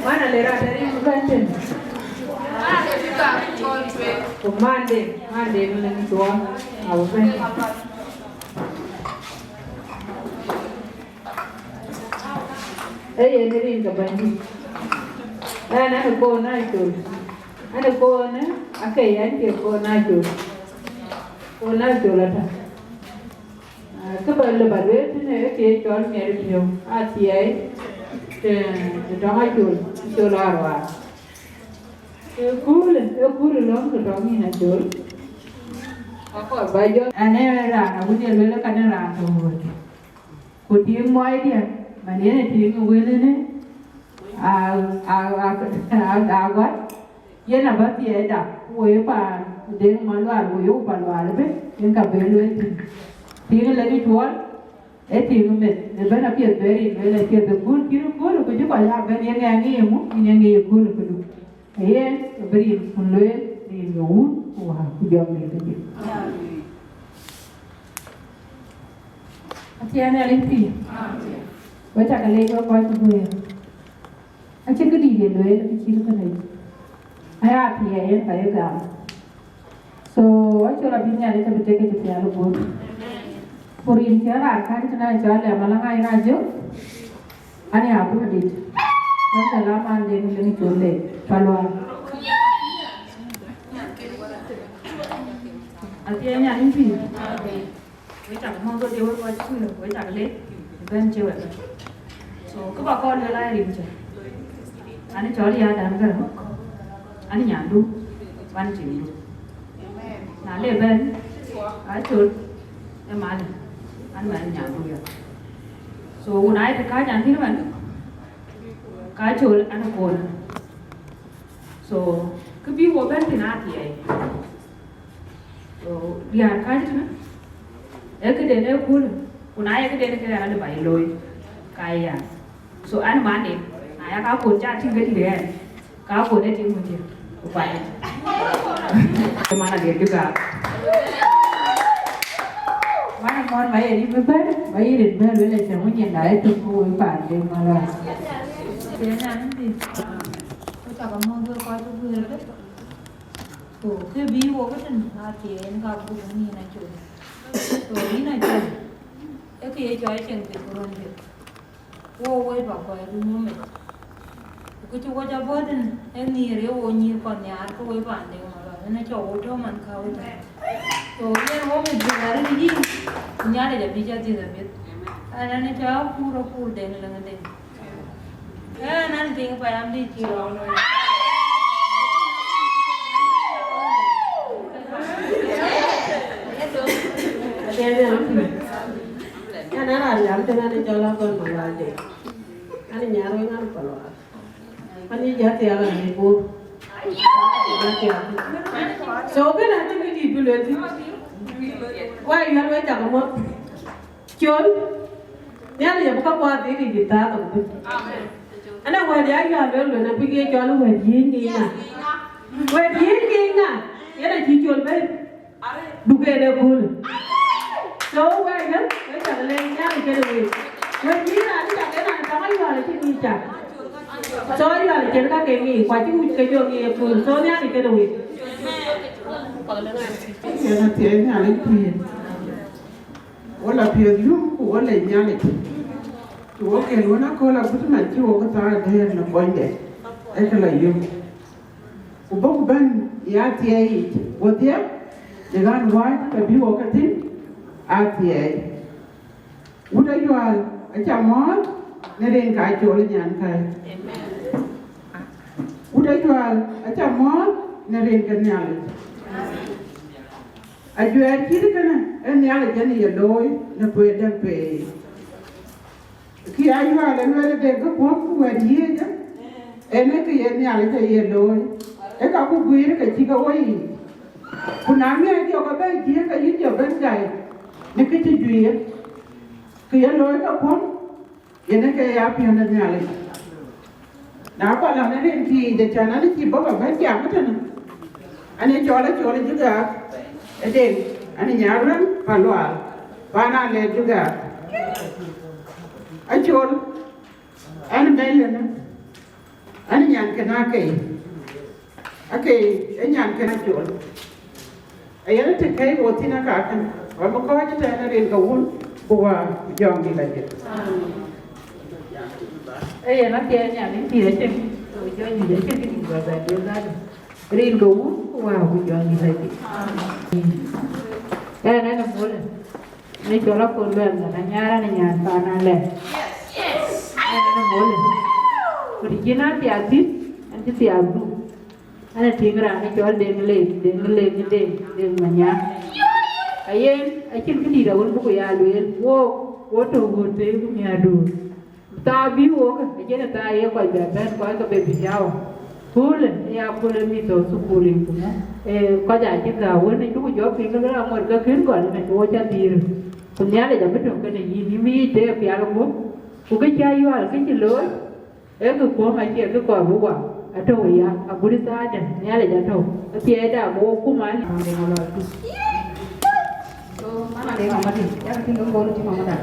Mana le raan de rin bɛ̈n tën. Ku Monday, Monday në lëŋ cuɔl, abï bɛ̈n. Ee yen rin ke Bɛ̈nydït. Ɛn, ɛn ë koor na col. Ɛn ë koor në, ake yɛn ke koor na col. Koor na col ata. Ah, kë ba lë ba lueel tënë, ee kë ye cɔl miɛt piɔ̈u, athiɛɛi, të, të tɔŋ acol, acol aruaar. Ee kööl, ee kööl lɔ̈ŋ të tɔŋ yïn acol. Akɔɔr ba jɔ. Ɛn ee raan awën ye lueel ka në raan tɔ̈ ɣööt. Ku tiiŋ muɔɔcdiɛ̈, man yen ë tiiŋ ë wëlënë, a, a, a, a, a gɔl, yen abä thiɛɛcda, ku woi paan Deŋ Malual, woi ku Palual ëbën, yen ka bë lueel thïn. Tiiŋ ë lek cuɔl, ee tiiŋ ë meth, në bɛ̈n apiɛth bɛ rin lueel apiɛth ë kööl, cïn ë kööl, ku cï kɔc aa bɛ̈n ye ŋɛk ŋic ë muk, yïn ye ŋic ë kööl ë këdu. Ee yen, abï rin kun lueel, rin ke Wun, ku Wät, ku Jɔŋdït Kedhie. Athiɛɛi Nhialic pïïr. Wek cä ke leec wek kɔc ku guëër. Acïn këdït ye lueel kë cït kënë yic. Aya thiɛɛi yen ka ye gam. So, acol abï Nhialic abï tek kë cï pial ë guöp. Ku rin cï raan kääc tënë acɔl Lɛm Alaŋ Ayi Rajök, an ya Abudit. An cä la man den lëŋ col le Palual. Athiɛɛi Nhialic pïïr. Wek cak mɔ̈th wek ye wek kɔc cï wek cak lek ëbɛ̈n cï wek. So, kë ba kɔn lueel aa rin cä. An cɔl ya dan Gäräŋ, an nyandu, an tiŋdu. Na le bɛ̈n, ka col ë malë, an mɛn nyandu ya. So, wun aa ye të kääc an thïn ëmɛn, ka col an ë koolë. So, kë bï wo bɛ̈n thïn athiɛɛi. So, diäär kääc tënë, ee këden ee köölë, ku na ye këden ke ɣɛn alë ba ye looi, ka ye ya. So, an mande, na ya ka kööl ca tïŋ ke dït ɣɛn, ka kööl ee tïŋ wun diɛ̈, ku kuany. Ke man adiɛt bï gak. Man amɔ̈n ba ye rin bï bɛ̈n, ba ye rin bɛ̈n, luel acä ŋu nyin da ye tök ku woi paan de malɔn. Ku cak amɔ̈th wek kɔc cï guëër ëbën. Ku kë bï wok ëtën, athiɛɛi yen ka buk ë nïn acol. So, yïn acol, ee kë ye cɔl cieŋ pith ku ruɔ̈n pith. Wo woi ba kɔc run wo mec. Ku kë cï wo jɔ bɔ̈ tën, ee nhiëër ye wo nyïïr kɔn nhiaar, ke woi paan de malɔn, yen acɔ wo tɔ̈ man ka wo tën. So, yen wo mec bï ɣɛ̈r ë yïn, ku Nhialic abï cä dhiëth abïth. Ɛn, ɛn acä apuur, apuur deŋ lëŋ deŋ. Ɣɛn an, piŋ payam dït cï rɔɔk looi. Ɣɛn an, raan jam tën an, jɔl akɔn Malual de. An, nyar wëŋ an, Palual. An, yï jat thiaak an, yï bur. Jat thiaak. So, kënë acïn kë dït bï lueel thïn. Wä yuɛl wek cak muɔ̈th. Col, Nhialic abï käkuɔ dhil yic ë thaar thok bï. Ënë wɛ̈t ya yɔ̈ɔ̈k lueel lueel abï ye cɔl wɛ̈t yiëëny ŋic ŋa? Wɛ̈t yiëëny ŋic ŋa? Yen acï col bɛ̈n. Duk en ë köölë. So wɛ̈t yen, wek cak leec Nhialic kënë week. Wɛ̈t yiëëny raan cak en raan tɔŋ ayual acï ŋic cak. So ayual acïn ka ke ŋic, ku acï ŋic ke jɔ ŋic ë kööl. So Nhialic kënë week. Yen athiɛɛi Nhialic pïïr. Wo la piɔ̈ɔ̈th yum ku wo lec Nhialic. Ku wo kën wën aköl agut man cï wok thaar dɛ̈ɛ̈r në kuɔnyde, ee kë la yum. Ku bɔ̈ ku bɛ̈n ya thiɛɛi yic wodhie, në ɣän wääc ke bï wok ke thïn athiɛɛi. Wut Ayual acä mɔ̈ɔ̈th në rin ka col nyankäi. Wut Ayual acä mɔ̈ɔ̈th në rin ke Nhialic. Ajuɛɛr cït kënë ee Nhialic en ye looi në kueer däŋ pei. Kë Ayual ë lueel de kë puɔ̈k ku wɛ̈t yiëëc, en ee kë ye Nhialic aye looi, ee ka ku guiir ke cï ke woi yiic. Ku na miɛt jɔ ke bɛ̈ɛ̈i jiëëk ke yïn jɔ bɛ̈n gäi në kë cï juiir, kë ye looi ke puɔ̈k, yen ee ke ya piɔ̈n de Nhialic. Na kɔn lɔ në rin thiic, acän an cï bɔ̈ ba bɛ̈n jam ëtënë, an ë cɔl acol Jugaak ë Deŋ, an ë nyar ruɛ̈ŋ Palual, paan Alɛɛt Jugaak. Acol, an Mary ënë, an nyan kën Akei. Akei ë nyan kën Acol. Ayen të kɛ̈i wo thïn ë kakën, wä bï kɔ̈ɔ̈c ëtɛ̈ɛ̈n rin ke Wun, ku Wä, ku Jɔŋdït Lajik. Ee yen athiɛɛi nhial ë pïïr acïn, ku jɔ nyuc acïn kë dït bä bɛ duel dhadu. Rin ke Wun, ku Wä, ku Jɔŋdït Lajik. Ɣɛn ënë mölë, në cɔl akol luɛl, na nyar an nyan paan alɛ̈k. Ɣɛn ënë mölë. Ku të cïn an thiath thïn, an cï thiath dhuk. An ë tïŋ raan ë cɔl Deŋ Leek, Deŋ Leek, Deŋ, Deŋ Manyaŋ. Ka yen acïn këdït awën buku ya lueel, wok, wo tök ɣöt tëëk miäkduur. Thaa bï wok, acïn ë thaa ye kɔc bɛ bɛ̈n kɔc ke baby shower. Köölë, ë ya köölë mïth tɔ̈ thukul yic ku mɔ. Ee, kɔc acï gääu wën, ë cuku jɔ piŋ ke luel aŋot ke kën gɔl ëmën, wo cä dhil. Ku Nhialic abï tök kenë yïn, yïn bï yic tëë pial guöp. Ku kë cä yual, kë cï looi, ee kë kuɔ̈m acie kë kɔɔr bï wak, atɔ̈u ë ya, agut ë thaardɛ̈, Nhialic atɔ̈u. Athiɛɛi da, ku wo kum an, ande ŋa lɔ tu. So, mana de mama di, ya ka tinga ngol ti mama da.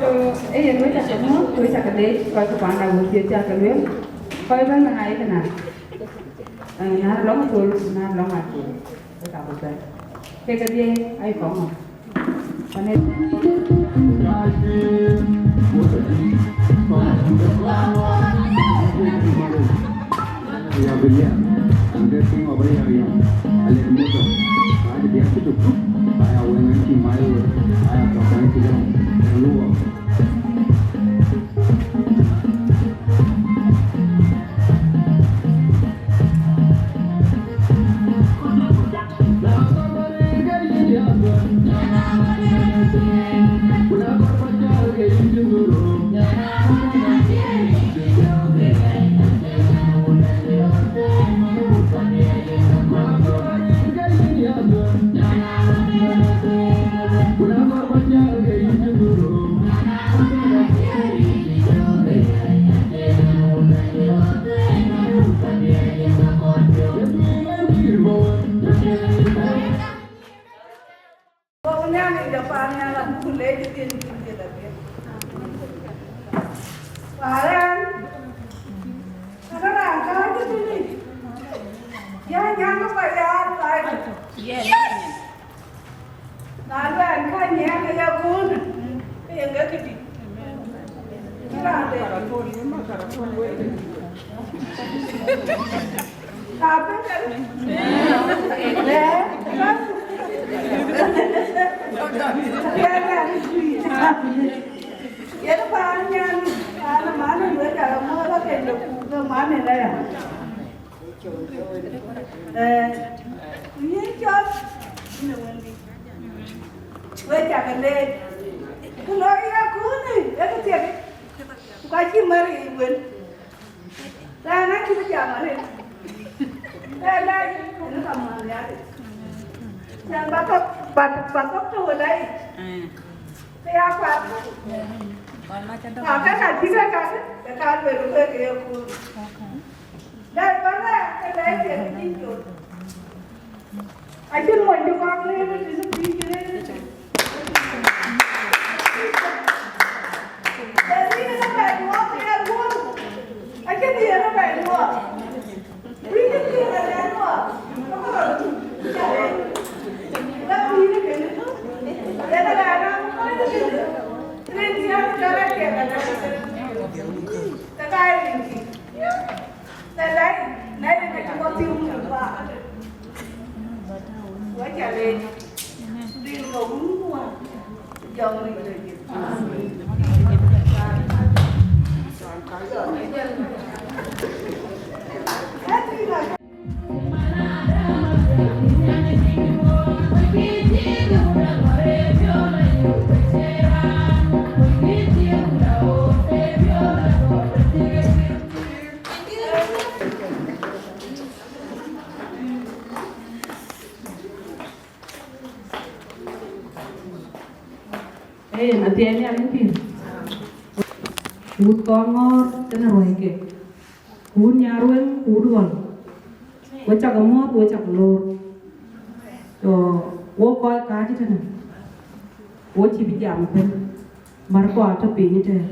So, ee yen wek cak ke muɔ̈th, wek cak ke leec, kɔc ke panda wun thieth cak ke lueel. Kɔc bɛ̈n na ye kena. Eh, na lɔŋ thol, na lɔŋ athol. Wek abï bɛ̈n. Kek kedhie, ai kɔŋ ŋɔ̈th. Pane. Wok Nhialic de paannhial abuk leec ë dhiëc piny dhiëth apiɛth. Paran, aka raan kääc ë dhilic, ya nyan ke kɔc yaar thai. Na luɛɛn kääc nyiɛɛn ë yakunë, ke yen ke këdï. Cï raan de. Yen paan nyan, paan ë man ë luel, aa, muɔɔth akëc de kuuk ë man ë lɛ̈ɛ̈r. Eh, ku yïn cɔl, yïn ë wëndï. Wek cak leec. Ku lɔ ya kunë, ee kë thiek. Ku ka cï mär yic wën. Raan acï bï jam arëët. Ee lɛc, ënë ka määr nhial yic. Cän ba thok, ba, ba thok tɔ̈ wëda yic. Ke ya kuat. Ka ke ka cï ke ka ke, ke ka luel ke ke ye kuur. Lɛc ba lɛc, ke lɛc ye ke cï jot. Acïn mony cï kɔk rëër ëtënë, pïïr cï rëër ëtënë. Ee, rïïr ë bɛ̈ny ŋuɔɔth ë ya guöör. Acïn rïïr ë bɛ̈ny ŋuɔɔth. Rïïr cï rëër ë bɛ̈ny ŋuɔɔth. Ka rɔt cä rëër. Ka pïïr ë kënë. Yen ë raan raan kɔc ë kënë. Rïïr cï rëër ë bɛ̈ny ŋuɔɔth. Ka ka ye rïïr cï. Tëdɛ̈, nɛ̈ rin acï wɔ thiëëu në bä. Wek ca leec, rin ke Wun ku Wä, Jɔŋdït Lajik. Ee, na thiɛɛn nhial ë pïïr. Wut kɔn ŋɔ̈ɔ̈r tënë ruäi kek. Ku wut nyar weŋ, ku wut ɣɔl. Wek cak muɔ̈ɔ̈th, wek cak loor. So, wok kɔc kääc tënë. Wo cï bï jam ëbën, mär kɔ̈u atɔ̈ piny ëtɛ̈ɛ̈n,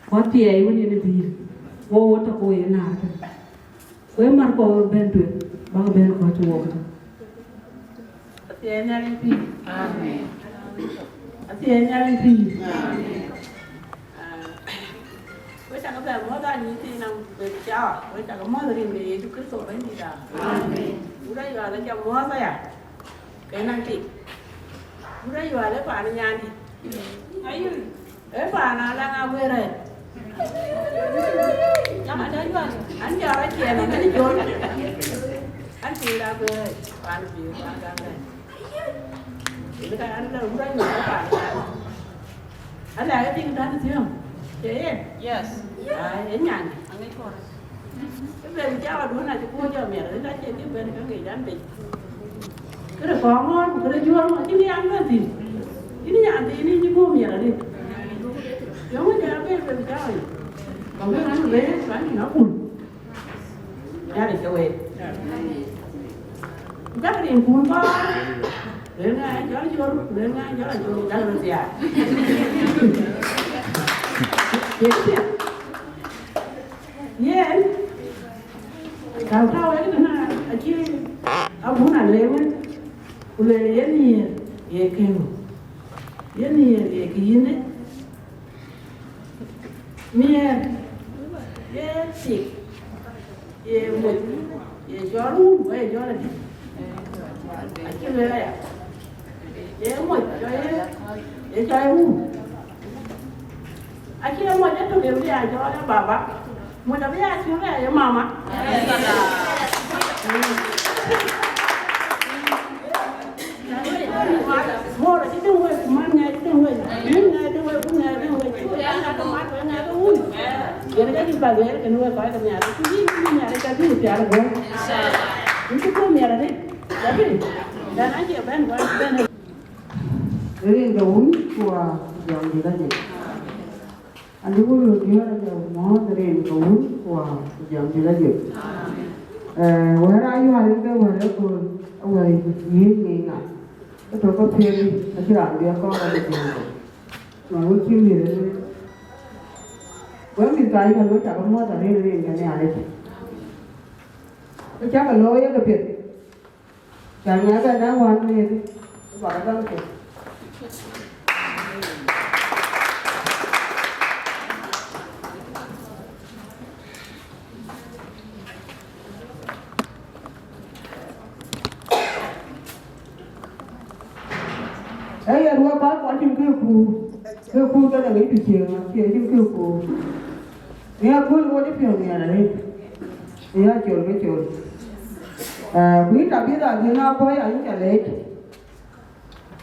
ku athiɛɛi wën yen ë dhil, wo wo tɔ̈ ke wo ye naar ëbën. Ku ë mär kɔ̈u bï bɛ̈n tueŋ, bäk bɛ̈n kɔ̈ɔ̈c wook ëtɛ̈ɛ̈n. Athiɛɛi Nhialic pïïr. Amen. Athiɛɛi Nhialic pïïr. Amen. Ah, we cakë bɛ muɔ̈th anyïn thiin nɔm bɛ̈ny cawa, we cakë muɔ̈th rin ke Yecu Kërtho Bɛ̈nydït. Amen. Wut Ayual aca muɔ̈th aya, ke naŋ tik. Wut Ayual ë paan nyandït. Ayual. Ë paan Alaŋ Aguer ë. An jɔl aciɛɛn amɛn Jol. An pïïr Aguer ë, paan pïïr, paan Gambɛl. Ënë ka an la wut Ayual ë paan nyandït. Ala ë tiŋ tän thiɔ̈ŋ. Cie yen? Yes. Ai, ë nyan. Aŋic kɔn. Ë bɛ̈ny cawa duön acï kuɔ̈c jɔ miɛt, ë ka cie kë bɛ̈n ke ŋic an bei. Këde kɔŋ ŋɔ̈ɔ̈r ku këde juɔ̈ɔ̈r ŋɔ̈ɔ̈r, cïn yan bɛ̈n thïn. Cïn yan thïn, yïn cï guɔ̈p miɛt adï. Yöŋ ë jɔ abëë bɛ̈ny cawa yic. Kɔŋ bï ɣɛn bɛ̈n, ɣɛn cïn akun. Nhialic ke week. Ku cak rinkun kɔɔr, lueel ŋa jɔl Jol, lueel ŋa jɔl Ajol, jal röt thiaak. Ye piɛth. Yen, tau tau wek tënë acï abun a leec wën, ku lueel yen nhiëër ye këu. Yen nhiëër ye kë yïnë. Nhiëër ye tik, ye moc, ye cɔl wun, ku ye cɔl adï. Acï lueel aya. Ye moc, cɔl ye, ye cɔl ye wun. Acie moc ëtök ye bï ya cɔl ye baba. Moc abï ya cɔl ye mama. Moc acï dëŋ wek, ku man ŋɛk acï dëŋ wek, wun ŋɛk dëŋ wek, ku ŋɛk dëŋ wek, ku ŋɛk ke mat, ku ŋɛk ke wun. Yen ke cï bä lueel kën wek kɔc ke Nhialic, ku yïn cï Nhialic ka bï pial guɔ̈p. Yïn cï guɔ̈p miɛt arëët, ya bï, dan acie bɛ̈n, bɛ̈n, bɛ̈n. Rin ke wun, ku jam dït aye. Andu wun diäär aye mɔ̈ɔ̈th rin ke wun, ku jam dït aye. Eh, wɛ̈ɛ̈r Ayual ke wɛ̈ɛ̈r ë kööl, awɛ̈ɛ̈r yïn ŋic ŋa. Ë tök ke piɛth, acï raan bï akɔɔr ade piɛth. Nɔn wek cï mïth ë lueel. Wek mïth ka yï ka lueel, cakë muɔ̈th arëët rin ke Nhialic. Ku cakë looi ye ke piɛth. Cän ŋɛk ënë wän mïth, ku bäk däŋ piɛth. Ee yen wek bä kuɔny cïn kë kuur, kë kuur ke däŋ ë bï cieŋ, acie cïn kë kuur. Ŋiɛc kööl wec ë piɔ̈u nhial arëët, ë ya col ke col. Aa, ku yïn Tabitha Adhiëŋ Abɔ̈i, ayï ca leec.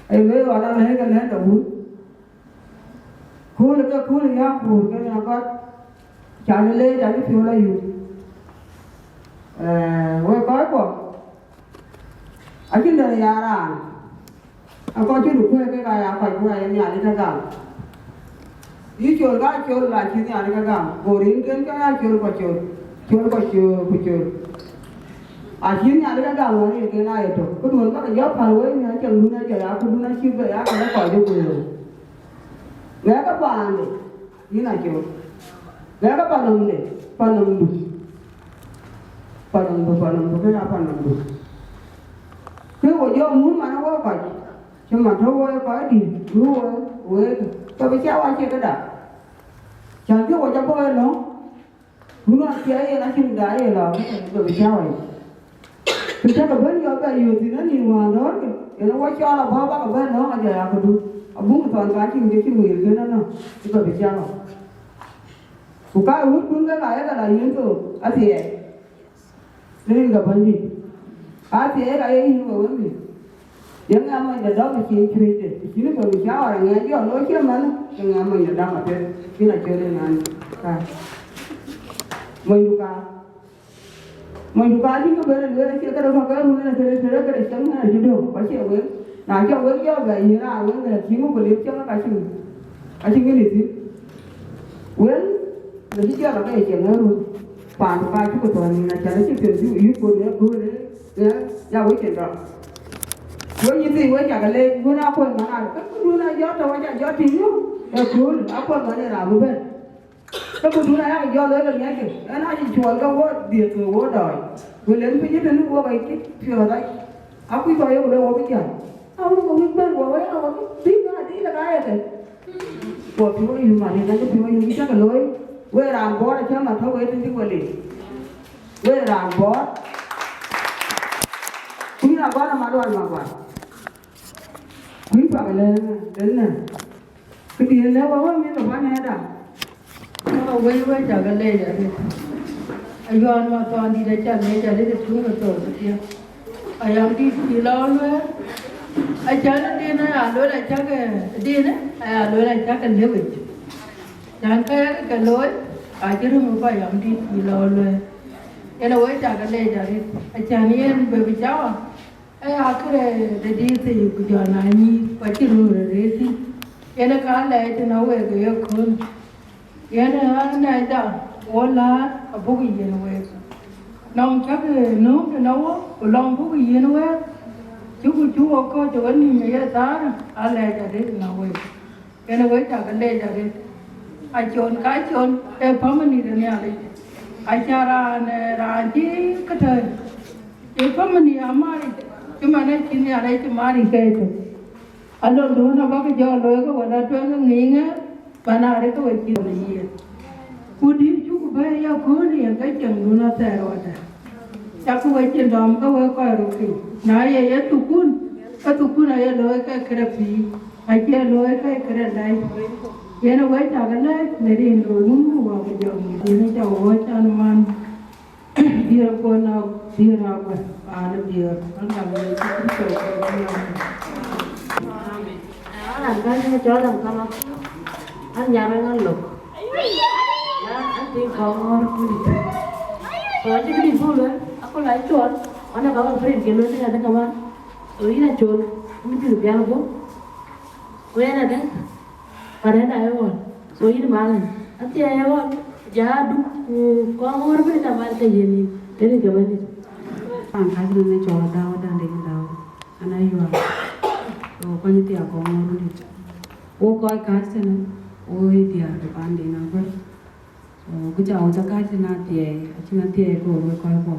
Ee wek ɣɔn alɛ̈i ke lɛ̈n de wun. Kööl ke kööl ë ya kuur ke ya gɔ̈t, ca leec, acï piɔ̈u la yum. Ee, wek kɔc kuɔ, acïn dɛ̈ ya raan. Akɔc cï röt kuɛ̈ɛ̈k kek aya kɔc ku aya Nhialic ke gam. Yï col ka col, acï Nhialic ke gam, go rinken ke ya col kɔc col, col kɔc col ku col. Acï Nhialic ke gam, wɔ rinken aye tök. Këduön bäk jɔ päl wei në cäŋdun, acï ya këdun acï bɛ ya kënë kɔc ë guëër. Ŋɛk ke paande. Yïn acol. Lɛ̈kë panɔmde, panɔmdu. Panɔmdu, panɔmdu, këya panɔmdu. Kë wo jɔ mum man wɔ kɔc, cï man tɔ̈ wɔ ë kɔc dït, du wɔ, wek, ke bï cä wa cie këda. Cän kë wo jɔ bɔ̈ ë lɔ̈ŋ, du nɔn cie yen acïn da ye lɔ, ke bï cä wa yic. Ku cä ke bɛ̈n yɔ̈ɔ̈k bɛ yööth thïn ë nïn wään dɔ̈ɔ̈rkï, yen ë wɔ cɔɔl abɔ̈ bäkë bɛ̈n lɔ̈ŋ ajɔ ya këdu, abuk thɔn ka cïn ke cïn wël kënë nɔn, cï ke bï cä wa. Ku ka wut kun ke ka ye ke la yen thok, athiɛɛi. Rin ke Bɛ̈nydït. Athiɛɛi ka ye yïn we wëmdï. Yeŋa mony de dɔm ë cin cuëëcde, cïn ke bï cä wa ŋɛɛc jɔ looi cï man, yeŋa mony de dɔm apiɛth, cïn acol ë nɔn ka. Monydu ka. Monydu ka dï ke bɛ̈n ë lueel acie këde kɔ̈k ke run ënë këde tëde këde cieŋ ënë cï döŋ, ku acie wek. Na cɔk wek jɔ bɛ yïn raan wek ënë cï ŋö ku liep cieŋ ka cï ŋö, acï ŋic thïn. Wek ënë cï jɔl ake cieŋ ë run. Paandu ka cï ku thɔ̈n nïn acan acï piɛth yï, yï kuöt ë kööl ë, ë, ya wek cin dɔm. Wek yï thii, wek cak leec, wën akuɔ̈c man arë, ke këdun a jɔt tɔ̈u, aca jɔt tïŋ yök, ë kööl, akuɔ̈c man ë raan bï bɛ̈n. Ke këdun aya jɔt lɔ ke ŋiɛckë, ɣɛn acï cuɔl ke wo dhiëth we wo dɔɔc. Ku len piny ëtënë wok acï piɔ̈ɔ̈th rac. Akuc kɔc yok lɔ wok bï jäl. Awok ke wïc bɛ̈n, wok aya wok bï bï adï lë ka ye ke. Wok piɔ̈u yum, adï na cï piɔ̈u yum, cï cak looi. Wek raan bɔɔr acä ma tɔ̈u wek tïŋ cï we leec. Wek raan bɔɔr. Kuc raan bɔɔr ama luɔl ma guar. Kuc pak lë, lënë. Këdï lë wä wä mi ke bɔ̈ nɛɛda. Ka wei wei cak leec arëët. Ayuɔɔn ma thɔn dït aca leec arëët ë tuŋ ë thɔn ë thiëk. Ayam dït cï lɔ lueel. Acan ë din aya lueel acak ë din ë aya lueel acak ë lëwic. Can ke ke looi, acï röm ë kɔc ayam dït cï lɔ lueel. Yen a wei cak leec arëët. Acan yen bë bï cawa. Aya këde de dït thii ku jɔl na nyïïr, ku acï röör arëët thïn. Yen ë ka lɛɛc tënë wek ë yeköölë. Yen ë ɣän nɛɛcda, wo läär abuk yiën wek. Nɔm cäk ë nööm tënë wo, ku lɔ̈ŋ buk yiën wek. Cï ku cuk wo kɔc ë wenïïm ë ye thaar, alɛɛc arëët tënë wek. Yen ë wek cak leec arëët. Acol ka col ë family de Nhialic. Aca raan, eh, raan cï këtɛ̈i. Ë family amaric, cï man acï Nhialic cï maric ke tök. Alon duön abäkï jɔ looi ke wën atueŋ ŋiiŋë, man arëk ke we cï yen. Ku dït cuk bɛ̈ɛ̈i yakööl yen ke cieŋdun athɛɛr wadä. Cak we cin dɔm ke we kɔc röt piny. Na ye ye thukun, ke thukun aye looi ke kërë pïïr, acie looi ke kërë lɛc. Yen ë wec cak lɛc në rin ke wun ku wä ku jɔŋ. Yen ë cak wä can man. Dier kɔn a dier a wä, an dier, an dam le Kristo ko dier. Amen. An kan ne jɔl an kama. An nyara ngan lok. Ya, an tin ko ngor kuni. So aje kini bulu, ako la chol, wana baba prin ke lo ni ada kama. So ina chol, mi tin bial go. Ko yana da. Parɛ̈t aye ɣɔn. So yïn malɛn. Athiɛɛi aye ɣɔn. Ja aduk ku kɔŋ ɣɔn bï da mal ke yen yïn. Yen ke bɛ̈nydït. An kac nɔn ë cɔl Adau, Adau Deŋ Adau. An ayual. So kɔny thiak kɔŋ ɣɔn röt dït. Wo kɔc kac tënë, wo ë diäär de panden abär. So ku ca wo ca kac tënë athiɛɛi, acïn athiɛɛi ke wo kɔc kuɔ.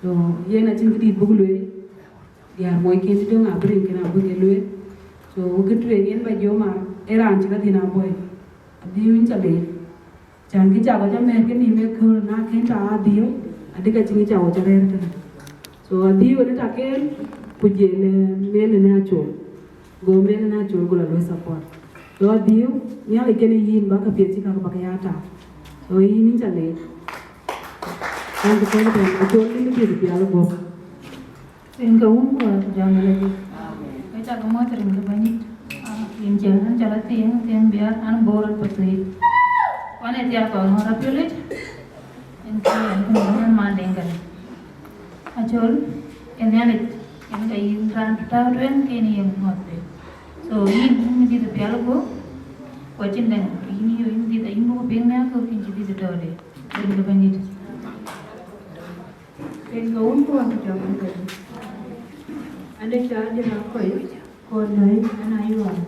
So yen acïn këdït buk lueel. Diäär moc ken të döŋ abï rin kën abï ke lueel. So wek kë tueŋ yen ba jɔ mar, ë raan cï kedhie na bɔ̈i. Adhiu yïn ca leec. Can kë cak wɔ ca mɛ̈ɛ̈r ke nïïm ë kööl na kën ta adhiu, adï ka cïn kë cak wɔ ca rɛ̈ɛ̈r tënë. So adhiu ënë ta ken, ku jël, eh, mel ënë acol. Go mel ënë acol, go la luɔi support. So adhiu, Nhialic kenë yïn ba ka piɛth cï kak ba ke ya tak. So yïn yïn ca leec. Thank you, thank you, thank you. Acol yïn bï piɛth pial guɔ̈p. Rin ke Wun ku Wät ku Jɔŋ Lajik. Ke cak mɔ̈th rin ke Bɛ̈nydït. Ah, rin cieŋ an cɔl Athiëŋ, Athiëŋ Biar, an Bor Pathuyith. Wan ë thiak kɔn ŋɔ̈ɔ̈r apiölic. En ke en ke mɔ̈th en man den kɛn. Acol, en Nhialic, en ke yïn raan tääu tueŋ ke en yen ŋɔ̈th piny. So yïn, yïn dït pial guɔ̈p, ku acïn dɛ̈ŋ, yïn yo, yïn dït, yïn buk piŋ në akööl, yïn cï dït tɔ̈u de. Rin ke Bɛ̈nydït. Rin ke Wun ku Wät ku Jɔŋ Lajik. An ë cɔl Dït Akɔc, kɔn nɔ̈i an Ayual.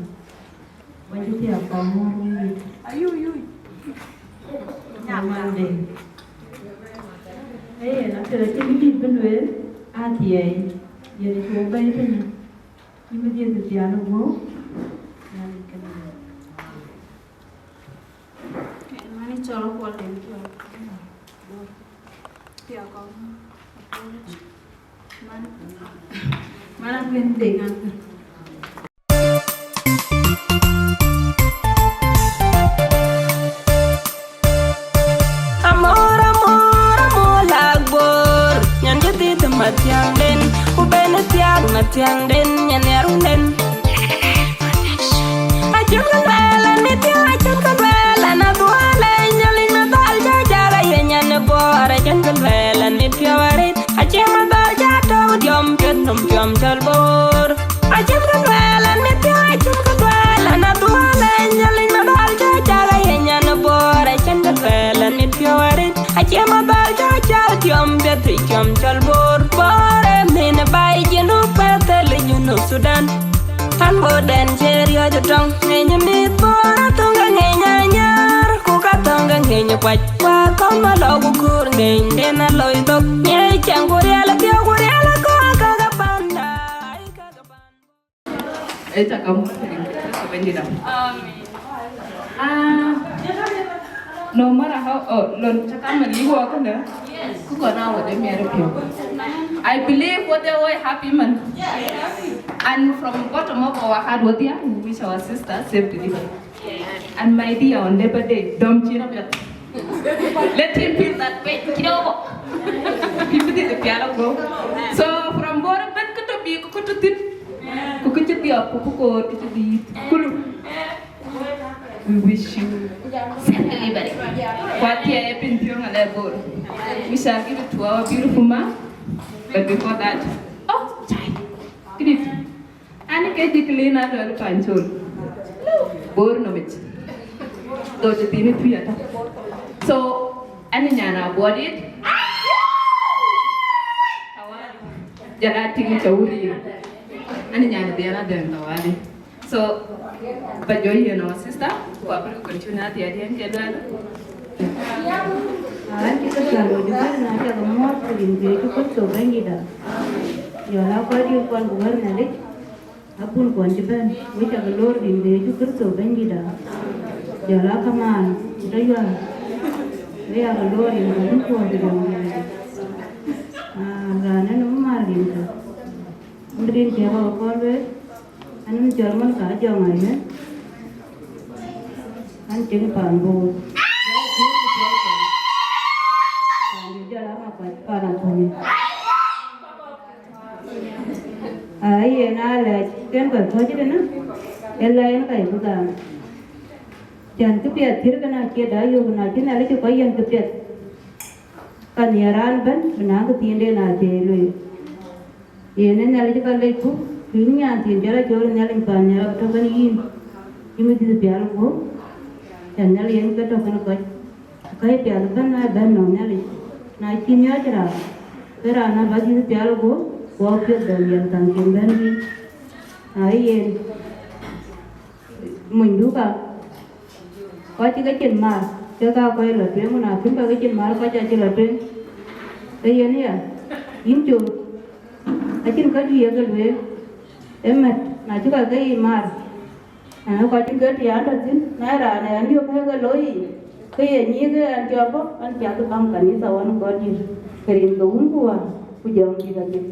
Wacï thiak kɔn ŋuɔ̈t wïït. Ayuyuy. Nyaman de. Ee, na tëde cïn dït bï lueel, athiɛɛi. Yen cuk bɛ̈i tënë. Yïn bï dhiëth bï pial ë guɔ̈u. Nhialic kenë yïn. Mani cɔl Kuɔl den cɔl. Thiak kɔn. Man, man akuën de ŋa. Amor, amor, amor lak Bor. Nyan jadid Mathiaŋden, ku ben thiak Mathiaŋden, nyan yarunden. Acïn kë luɛɛl an mit thiak, acïn kë luɛɛl an adhuɔl, ë Nhialic Madhal jɔ jal aye nyan Bor, acïn kë luɛɛl an mit piɔ̈u arëët, acïn Madhal jɔ tɔ̈u diɔm piɛth nɔm diɔm cɔl Bor. Acïn kë luɛɛl an mit thiak, acïn kë luɛɛl an adhuɔl, ë Nhialic Madhal jɔ jal aye nyan Bor, acïn kë luɛɛl an mit piɔ̈u arëët, acïn Madhal jɔ jal diɔm piɛth diɔm cɔl Bor. Bor ë min baai Junub, ë thel Junub. Sudan. An go den cie riɔ̈c tɔŋ, ŋeny mïth bɔ̈, athöŋ ke ŋeny anyar, ku ka thöŋ ke ŋeny kuac, ku akɔ̈l ma lɔ ku köör ŋeny, den aloi thok, ŋeny cɛŋ ku riɛl piɔ̈u, ku riɛl akɔ̈k, ka ke panda, ai, ka ke panda. Ëcä kamuɔ̈th rin ke Bɛ̈nydït. Amen. Ah, no matter how, oh, lon cä kam man yï wɔ kënë, ku kɔn a wɔ de miɛt piɔ̈u. I believe what they were happy man. And from bottom of our heart, what they are, we wish our sister safe delivery. And my dear, on Labour Day, dɔm cin apiɛth. Let him feel that pain. Kiɔkɔ. Bï bï dhiëth pial ago. So from Bor bɛ̈n kë tɔ̈ bï ku kë tɔ̈ thïn. Ku kë cï dhiɔp, ku kë koor, kë cï dhiëth. Kulu. We wish you safe delivery. Kwa tia e pin piɔŋ alɛ Bor. We shall give it to our beautiful mom. But before that, oh, chai. Kidit. Ani ke jik lin a lɔl pancol. Bor no mit. Do de tini tuya ta. So, ani nyana body. Tawali. Jala tini chawuri. Ani nyana diana den tawali. So, ba joy you know sister, ku abri continue dia dia ke lɔl. An cï ke pial wɔ juëc na cak muɔ̈ɔ̈th rin ke cï Kërtho Bɛ̈nydït. Jɔl a kɔc dït kuan ku wär Nhialic, abun kuɔn cï bɛ̈n, wek cak loor rin ke Yecu Kërtho Bɛ̈nydït. Jɔl a kamaan ku tɔ yuan, wek yak loor rin ke wun kuɔn ku jɔŋ Nhialic. Ah, raan ënë mar rin ke. Rin ke ba kɔn lueel, an cɔl man ka jɔŋ ayuɛn, an tiŋ paan Bor. Paan jɔl ama kuac paan aköŋ. Ai yen a lɛc ken kɔc kɔc tënë, ë la yen ka ye bï gam. Cän këpiɛth thiër kënë acie da yök, na cï Nhialic cï kɔc yen këpiɛth, ka nhiɛɛr raan ëbɛ̈n bï naŋ këthiinden acie lueel. Yen ë Nhialic ka lecku, ku yïn nyan thiin cï rɔt cɔɔl Nhialic paan nhial abï tɔ̈ kenë yïn, yïn bï dhiëth pial guöp, cän Nhialic yen ke tɔ̈ kenë kɔc. Ku ka ye piath ëbɛ̈n na bɛ̈n nɔm Nhialic, na cï miɔɔc raan, ke raan abä dhiëth pial guöp, ku apiɛth bɛ wiɛl thaŋ cïn bɛ̈n bï. Na yen, monydu ka, kɔc cï ke cin maar, ke ka kɔc lɔ tueŋ, ku na kïn ka ke cin maar, kɔc acï lɔ tueŋ. Ke yen ya, yïn col, acïn käjuëc ye ke lueel, ë mät, na cï ka ke yic maar, ëë, kɔc cï ke tiaam tɔ thïn, na raan ë an, yök ke ke looi yic, ke ye nyïïk ë an, cɔl bɔ̈, an, piath bäm kanitha ɣɔn ë Gɔ̈t dït, ke rin ke wun ku wäär, ku jɔŋ dït apiɛth.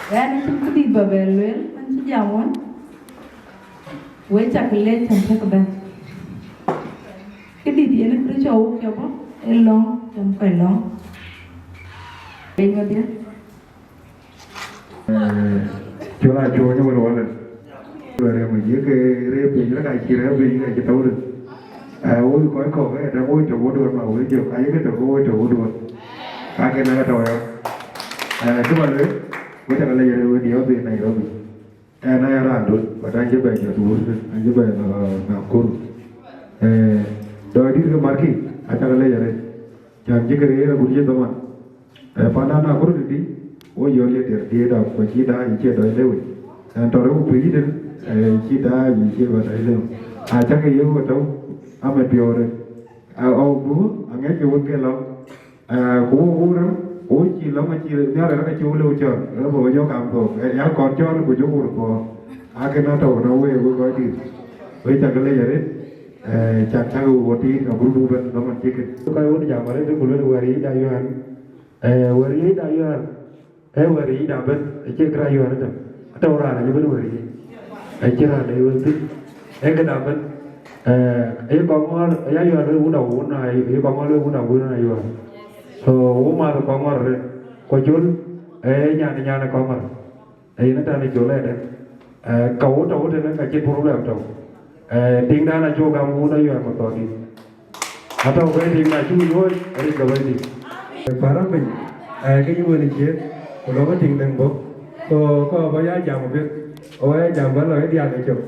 Ɣɛn acïn këdït ba bɛ lueel, an cï jam wën, wek cak lec cän cäk bɛ̈n. Këdït yen kërë cɔu cɔpɔ, ë lɔ̈ŋ, cän kɔc lɔ̈ŋ. Piny wedhie. Col a cuɔɔny wël wël. Wël rem yiëk rëër piny, lëk a cï rëër piny, ka cï tɔ̈u rëër. Ee, woi kɔc kɔ̈k, ee, dɛ̈ woi tök wöt wöt ma woi jök, ayï ke tök woi tök wöt wöt. Ka ke na ka tɔ̈u ya. Ee, cï ba lueel, wek cak lec rëër wël diɔ̈ɔ̈th ë Nairobi. Ee, na ya raan döt, but an cï bɛ jɔt wur, an cï bɛ, ee, Nakuru. Ee, dɔɔc dït ke marki, acak lec rëër. Cän cï ke rëër agut cï dhaman. Ee, pandan na kɔɔr tëdï, wo yɔl ye diɛr diëëda, ku cï daai cie dɔc lëu. Ɛn tɔ̈ rëu pïïr tën, ee, cï daai cie bɛ dɔc lëu. Acäkï yök ëtɔ̈u, amɛ piɔ̈ɔ̈rë. Aa, ɣɔu bï, aŋiɛckï wun ke lɔ̈ŋ. Ee, ku wo wur, wo cï lɔ̈ŋ acï nhiaar rɛ̈k acï wo lëu cɔl, ee, bä jɔ kam thok. Ee, ya kɔn cɔl ku jɔ wur thok. Akën atɔ̈u në wek, wek kɔc dït. Wek cak lec arëët, ee, cak cak wo tiit agut buk bɛ̈n dhaman cï kën. Kɔc wun jam arëët ku luel wɛ̈ɛ̈r yic da yuɛ̈ɛ̈n. Ee, wɛ̈ɛ̈r yic da yuɛ̈ɛ̈n. Ee wɛ̈ɛ̈r yic da bɛ̈n, acie kë raan yuɛ̈ɛ̈r ëtëm. Atɔ̈u raan acï bɛ̈n wɛ̈ɛ̈r yic. Acie raan de wël thïn. Ee këda bɛ̈n, ee, ee kɔc ŋɔ̈ɔ̈r, aya yuɛ̈ɛ̈r wun a wun, ee kɔc ŋɔ̈ɔ̈r wun a wun a yuɛ̈ɛ̈r. So, wo math kɔc ŋɔ̈ɔ̈r rëër. Ku col, ee nyan, nyan kɔc ŋɔ̈ɔ̈r. Ee yen ëtɛ̈ɛ̈n ë col ëdë. Ee, ka wo tɔ̈ wo tënë ka cïn problem tɔ̈. Ee, tiŋdan acuk gam wun a yuɛ̈ɛ̈r mathɔ̈ɔ̈r dït. Atɔ̈u ke tiŋ na cuk nyuɔ̈ɔ̈c, rin ke Bɛ̈nydït. Para piny, ee, ke yï wël ë ciëën, ku lɔ ke tiŋ dɛ̈ŋ bɔ̈. Ku kɔɔr ba ya jam apiɛth, ku ba ya jam ba lɔ ë diäk ë cök.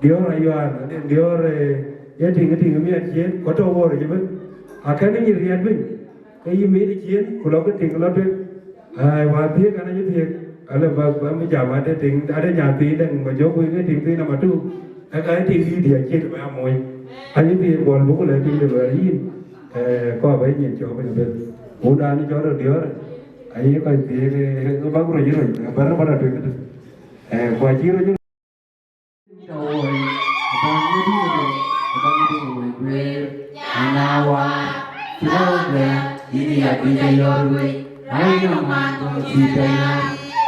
Diɔ̈ɔ̈r ayuaan, aden diɔ̈ɔ̈r, ee, ye tiŋ, tiŋ ë miɛt ciëën, ku tɔ̈ woor ë cï bï. Akënë nyïïr riɛt piny, ke yï miit ë ciëën, ku lɔ ke tiŋ lɔ tueŋ. Ai, wa thiëëk, an, acï thiëëk, ale ba, ba mi jam ade tiŋ, ade nyan thiin dɛ̈ŋ, ba jɔ̈k wek ke tiŋ thiin ama tu, ë ka tiŋ yï diɛ̈ cït ba ya moc. Acï thiëëk bɔl buk le tiŋ de luɛɛr yïn, ee, kɔɔr ba nyin cɔɔk piny beth. Wun dan cɔl rɔt diɔ̈ɔ̈r, aye kɔc thiëëk, ee, ke bäk röc röc, bär ba rɔt tueŋ këdë. Ee, ku acï röc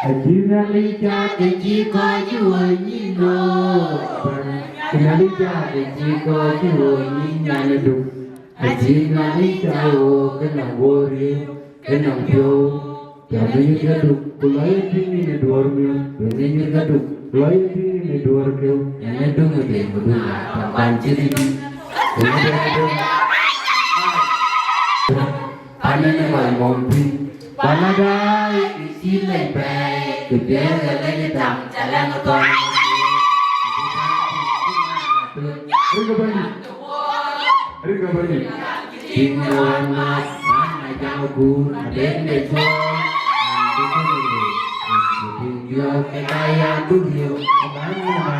Acïn Nhialic cak ke cï kɔc wööc nyin nɔ. Acïn Nhialic cak ke cï kɔc wööc nyin nyan ë duk. Acïn Nhialic cak wöök ke nɔm wöör riëëu, ke nɔm piɔ̈u. Piɔ̈u në nyïïr ke duk, ku lɔ ye tïŋ yïn ë duɔ̈ɔ̈r miɔ̈n. Piɔ̈u në nyïïr ke duk, ku lɔ ye tïŋ yïn ë duɔ̈ɔ̈r keu. Yen ë döŋ ë dee ku duk, pan cïn ë dï. Ku në dee döŋ. Pan ënë kɔc mɔ̈m piny. Pan adaai, kë cï lɛc bɛ̈ɛ̈i, kë piɛth ë lɛc ë tam, ca lɛ̈ŋ ë thɔn. Rin ke Bɛ̈nydït. Rin ke Bɛ̈nydït. King Roma, man a jam gun, a ben de so, and the King Roma, and the King Roma, and I am King Roma, and I am Roma.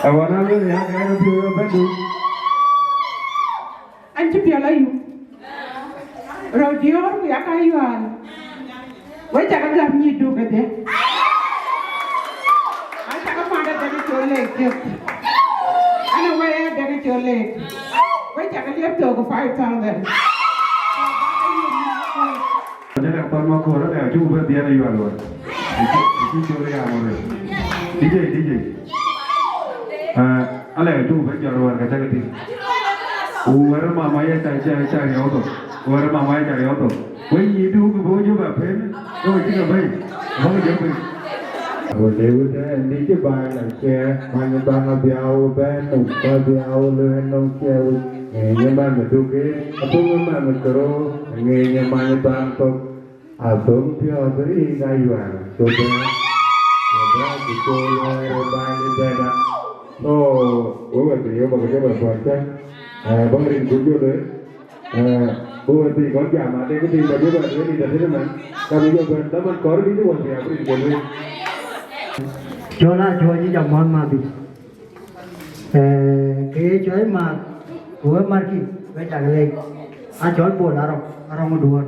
I wanna be a kind of you, but do. An cï piɔl ayum. Rɔt diɔ̈ɔ̈r ku yak ayual. Wek cak agäm nyïïr duk kedhie. An cak amat adek col leek thiëk. An awɛi adek col leek. Wek cak aliep thok five thousand. Jɛn ë thɔn Makor, alɛ acuk bɛ dhiɛl ë yual wär. Acï col ya mɔ̈r. D J, D J. Ah, alɛ acuk bɛ jɔt wär ka cä ke tïŋ. Ku wär mama ya ca, ca, ca riɔu thok. Wär mama ya ca riɔu thok. Wek nyïïr duk bï wek jɔ bɛ pën, ke we cï ke bɛ̈i. Abä ke jɔ pën. Wëlë wëtɛɛn dï cï baai la ciɛ, many baŋ abiau bɛ̈n nɔm, ku abiau luɛɛn nɔm ciɛ wec. Ŋiɛc ë man ë duk ë, athöŋ ë man ë kërou, ŋiɛc ë man ë baŋ thok, athöŋ piɔ̈ɔ̈th ë rin ayual, cobɛ, cobɛ ku col wɛɛr ë bäny ë bɛ̈da. So, we wɛ̈t bï yök bä ke jɔ bɛ puɔ̈l cä, eh, bä rin ku jol ë, eh, bï wɛ̈t bï kɔn jam adek kë tïŋ bä jɔ bɛ duëër rin tëtënë man, ka bï jɔ bɛ̈n dhaman kɔɔr bï jɔ wɛ̈t bï abï rin ke lueel. Cɔl aa cuɔ̈c yic amɔ̈th madhi. Eh, ke ye cuɔc math, ku we markï, we cak leec. Acɔl Bol Arɔk, Arɔk ë Duɔ̈ɔ̈r.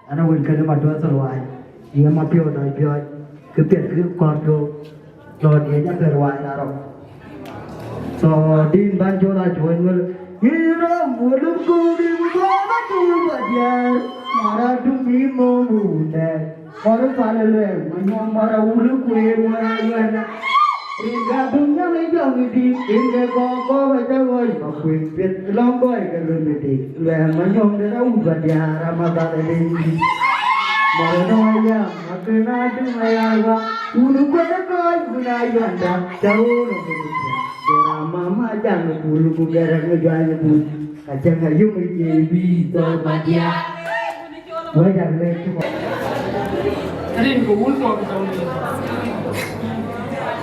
An, a wël kënë Maduɔ̈ɔ̈r Thol Wai, ye Mapiɔ̈u Dɔc Piɔ̈ɔ̈c, kë piɛth kë kɔ̈r piɔ̈u, lɔ̈ɔ̈r diëc athër wai Arɔk. So, din ban cɔl a cuɔc wël, yïn rɔm wël ku bï ku bä bä tuur bä diäär, mara dum yïn mɔ wundɛ. Kɔɔr pal ë luɛɛŋ, Manyɔŋ mɔ̈r awul ë kueer wär ayuɛ̈nda. Rin ka dum Nhialic jɔŋ ë dït, rin ke kɔɔr kɔɔr ë cä ɣɔ̈c bä kuëëŋ piɛth, lɔ̈ŋ gɔɔy ke lueth ë dït. Luɛɛŋ Manyɔŋ de awul bä diaar, ama bä de dït. Mɔ̈r ë nɔɔc yam, akën adum aya wä, wun ë kuɛ̈r ë kɔc, wun ayuɛ̈nda, cä ɣöö lɔ ke dït. Jɔra mama jaŋ ë bul, ku gɛrɛ ŋö juany ë bul. Ka cäŋ ayum ë jiëi bï thɔɔr bä diaar. Wek aa lɛ̈k cï kɔc. Rin ke wun kɔ̈k tɔŋ de.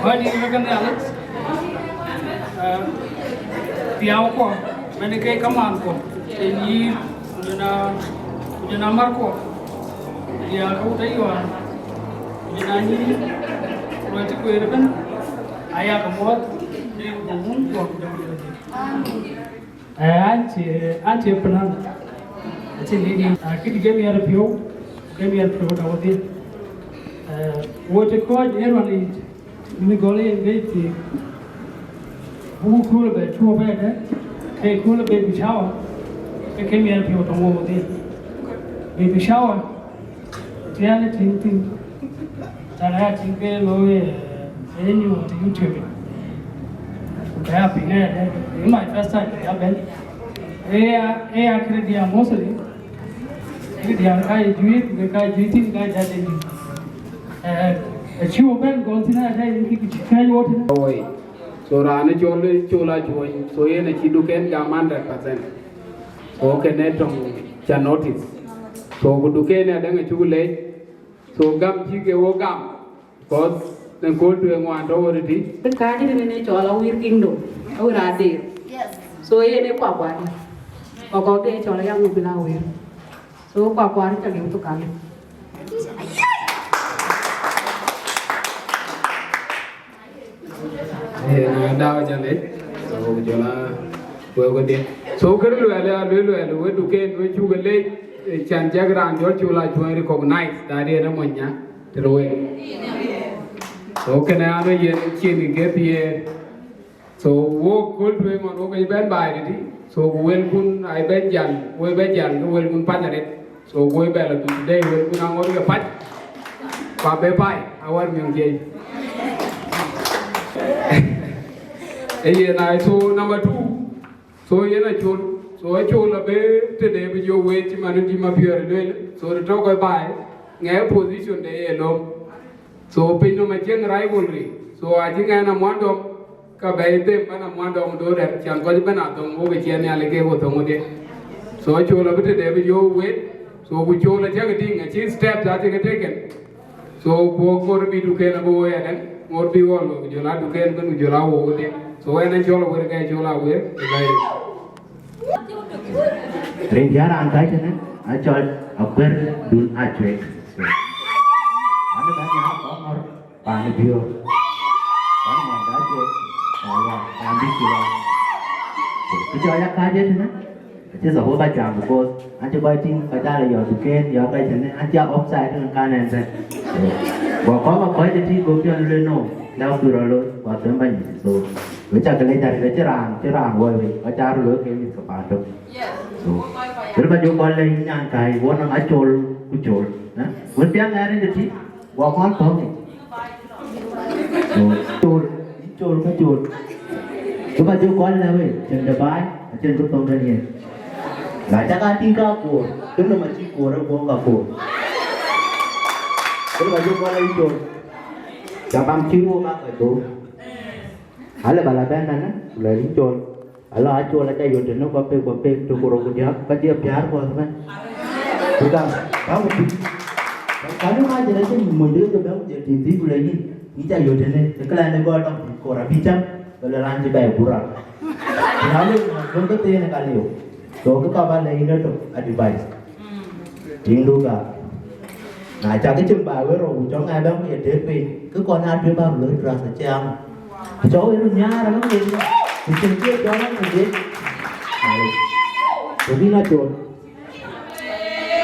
Wadi ke ke Nhialic. Eh, piaw kɔ̈k, mɛn ke kaman kɔ̈k. Ë nyïïr, ku jɔn a, ku jɔn a mär kɔ̈k. Ya ke wut ayuan. Ku jɔn a nyïïr. Ruɔc cï kueer ëbën. Aya ke muɔ̈th. Rin ke wun kɔ̈k tɔŋ de. Amen. Eh, an cie, an cie plan. Acïn dït, ah, këdï ke miɛt piɔ̈u, ke miɛt piɔ̈u tɔ̈ wodhie. Eh, wo të kɔc ë ruɔn yic, mi gɔl yen bɛ̈i thiëëk. Buku kööl bɛ cuɔ bɛ̈ɛ̈dë, ke kööl baby shower. Ke ke miɛt piɔ̈u tɔŋ wok dhil. Baby shower. Tiɛɛl ë tïŋ thïn. Tɛ̈n aya tïŋ ke looi, eh, ë nyuɔɔth YouTube. Ku ka ya piŋ ë, eh, ë my first time ya bɛ̈n. Ë ya, ë ya këde diäär mostly. Këde diäär ka ye juëc, ku ka juëc thïn ka jat de juëc. Eh, acï wo bɛ̈n gɔl thïn aya, yen kï cï kɛ̈ɛ̈c wo tënë. Oi. So raan ë cɔl, cɔl Acuɔny. So yen acï duken gam hundred percent. So kënë tɔŋ ca notice. So ku duken adɛ̈ŋ acuk leec. So gam cï ke wo gam. Because në kööl tueŋ wään tɔ̈ wo tëtï. Kääc rin ë cɔl Awir Kingdom, Awir Adeer. So yen ë kuakuar. Kɔ̈k kɔ̈k de cɔl Ayaŋ Mobila Awir. So kuakuar ca liu thok kali. Eh, na dawa jale. So, ku jɔl a wek wedhie. So, kërë luɛɛl, ya lueel luɛɛl, we duken, we cuk leec, eh, can jɔk raan jɔl cɔl Acuɔny recognize that yen ë mony nya, të wek. So, kënë an, yen cin ke thiëër. So, wo kööl tueŋ ɣɔn wo ke bɛ̈n baai tëtï. So, ku wëlkun aa bɛ̈n jäl, wo bɛ̈n jäl ke wëlkun path arëët. So, ku wo bɛ lɔ thuk today, wëlkun aŋot ke path. Ku abë paai, awär miɔ̈ŋ jiëc. Ee yen ai, so number two. So, yen Acol. So, Acol abë tëde bï jɔ wëët cï man ë tim apiɔ̈ɔ̈r ë lueel. So, të tɔ̈ kɔc baai, ŋɛk position de ye lom. So, piny nɔm acieŋ rivalry. So, acï ŋɛn amuɔndɔm, ka bɛ̈i them bän amuɔndɔm do dɛ̈t, can kɔc bɛ̈n a thöŋ, wok ë ciɛɛn nhial ke wo thöŋ wodhie. So, Acol abï tëde bï jɔ wëët. So, ku Col acäk tïŋ, acï step acï ke taken. So, ku ŋor bï duken abï wo yadɛ̈ŋ, ŋor bï wo lo, ku jɔl a duken bën, ku jɔl a wo wodhie. So, ɣɛn Acol awër ke Acol awër, ë bɛ̈i. Rin diäär raan kääc tënë, acɔl Akuër Dun Acuek. An, bä nhiaar kɔn ŋɔ̈r paan ë biöör. Bän mɔn da Acuek, paan wa, paan bï cï wa. Kë cɔl ya kääc tënë, acï suppose ba cuaŋ, because an cï kɔc tïŋ, kɔc aa yɔ̈ɔ̈k duken, yɔ̈ɔ̈k kɔc tënë, an cï a offside tënë kan ɛn thɛn. Go kɔ̈k a kɔc tëtï, go piɔ̈n lueel no, lɛ̈k bï rɔt looi, ku athem bä nyic. So, we cä ke lec arëët, acï raan, cï raan woi wei, kɔc aa röt looi ke mïth ke paan tök. So, kërë bä jɔ kɔn lɛc nyan kai, wɔ nɔŋ Acol ku Col, eh? Wën piɛŋ ŋɛɛr ënë tï, wɔ kɔn pɔ̈k yic. So, Col, yïn Col ka Col. Kë bä jɔ kɔn lɛ̈k wei, cïn de baai, acïn kë thöŋ de yen. Na cak a tïŋ ka koor, kë nɔm acï koor, ë guɔ̈ŋ ka koor. Kërë bä jɔ kɔn lɛc yïn Col. Ca bam cï ruɔk aa kɔc dhoŋ. Alë bä la bɛ̈n nɛn, ku lɛ̈k yïn Col. Ala Acol aca yöt tënë, ku apek, ku apek, tök ku rou ku diäk, ka diëp diäär kuɔth ëbɛ̈n. Ku gam, bä ku tïŋ. Ka nu ŋac jël acïn mony dëë ke bɛ̈n ku jël tïŋ thïn ku lɛ̈k yïn, yïn ca yöt tënë, ë këlan ë gɔl dɔm, koor abï cäm, ke lɔ raan cï bɛ̈ɛ̈i ku rak. Ku na lëu, na duɔ̈n ke thëën ë ka liu. So, kë ka bä lɛ̈k yïn ëtök, advice. Tïŋdu gak. Na cak cïn ba wël rou, ku cɔk ŋa bɛ̈n ku ye tek piny, kë kɔn aa tueŋ bä röt loi trust acï am. Ku cɔk wël röt nhiaar ëbɛ̈n ku ye, ku cïn kë cɔl ëbɛ̈n ku ye. Malec. Ku bï na col.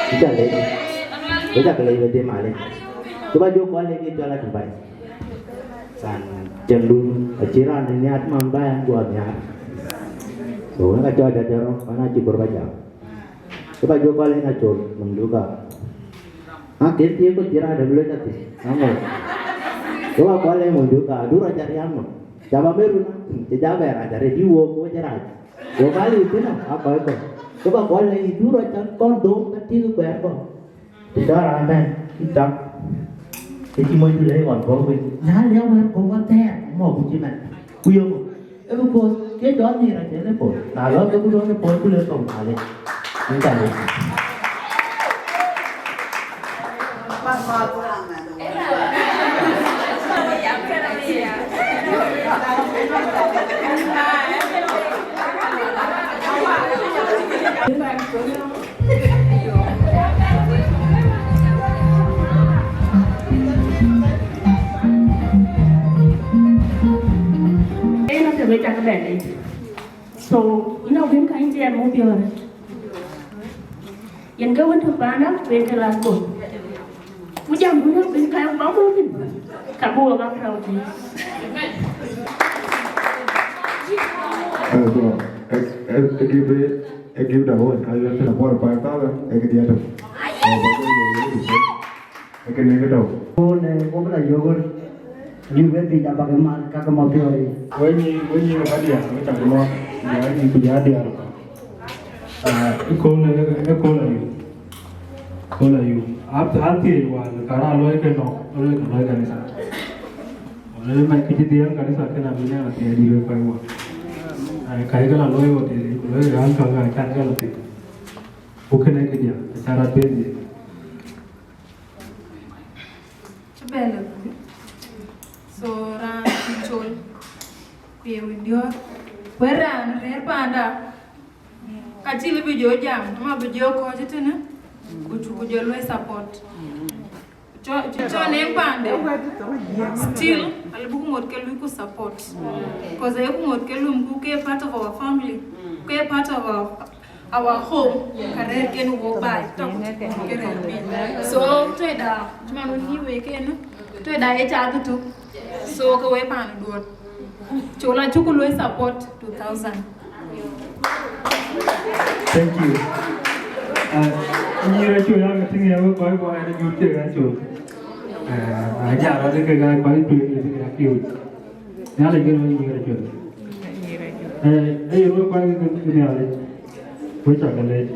Ku ca lec. Ku ca ke lec wedhie malec. Ku bä jɔ kɔn lec ye cɔl advice. San cäŋdu acï raan nhiaar man bä ɛn guɔ nhiaar. So, wek acɔl jɔt jɔt rɔt, ɣɛn acï bor bä jam. Kë bä jɔ kɔl en Acol, nɔm duka. A ken thiëëk kɔc cï raan dɛ̈ bï lec athïn, aŋö? Kë bä kɔl en nɔm duka, adu rac ariam nɔm. Ca bä meru na, cï ja bɛ rac arëët, yï wok, wok cï rac. Wok aa liu thïn, a kɔc kɔc. Kë bä kɔl en, yï du rac, kɔn dhöŋ, ka tïŋ kuɛɛr kɔn. Të cä raan bɛ̈n, cï tak, ke cï moc ku lɛ̈k ɣɔn kɔ̈k wei, na liɛp wɛ̈ɛ̈r kɔ̈k ɣɔn thɛɛr, mɔ̈k ku cï mɛn. Ku yöŋö? Ee because ke jɔ nhiëër acïn ë pol. Na lɔ ke ku dɔ̈ɔ̈r ë pol, ku le thou malec. Yen ka lec. Ënɔ ke wek cak bɛ̈n. So, ënɔ wën ka yïn cï ɛn muk piɔ̈ɔ̈th. Yen ke wën tök panda, wek ke last born. Ku jam ku nɔ̈k wën ka yɔ̈k bä muk piny. Ka bï wok a proud. That's all. That's, that's a good bit. Give the whole, I will support five thousand, I get the other. Ë kënë ke tɔ̈u. Kööl ë wok la yökör, ayï wek dhïc abäk ë mal kakë mathiɔ̈ɔ̈c. Wek nyi, wek nyi wek adiäär, wek cak mɔ̈ɔ̈th, ya nyi ku ya adiäär. Ah, ë kööl ë, ë kööl ayum. Kööl ayum. Ap-, athiëëc wal, ka raan luɔi ke nɔ̈k, luɔi ke luɔi kanitha. Wala mac kë cï dhiëëŋ kanitha kënë abï nɛn athiëëc dït wek kɔc wal. Ai, ka ye ke la luɔi hotel, ku luɔi raan käŋ acan ke la thïn. Ku kënë këdiɛ̈, acan rɔt bɛ̈n dhiëëth. Cï bɛ̈n ë kuc. So, raan cï col, ku ye wïc diɔ̈ɔ̈r. Ku ë raan rëër panda, ka cï lëu bï jɔ jam, ama bï jɔ kɔ̈ɔ̈c ëtënë, ku cu ku jɔ luɔi support. Cɔ, cɔ, cɔ nɛŋ pande. Still, alëu buk ŋot ke lui ku support. 'Cause ayeku ŋot ke lum ku ke part of our family. Ku ke part of our, our home. Ka rɛ̈ɛ̈r ken wok baai. Tɔ̈ ku ke rɛ̈ɛ̈r piny. So, tɔ̈ da, cuman wën yï wek ken, tɔ̈ da ye cath tuk. So, ke wek paan duɔ̈t. Col acuk luɔi support two thousand. Thank you. Ah, nyïïr acol ya ke tïŋ ya wek kɔc kɔc ë jur cï acol. Ah, aja rɔt ke ga kɔc tueŋ ye tïŋ ya kiu. Nhialic gën wek nyïïr acol. Eh, eh, wek kɔc ke, ke Nhialic. Wek cak ke leec.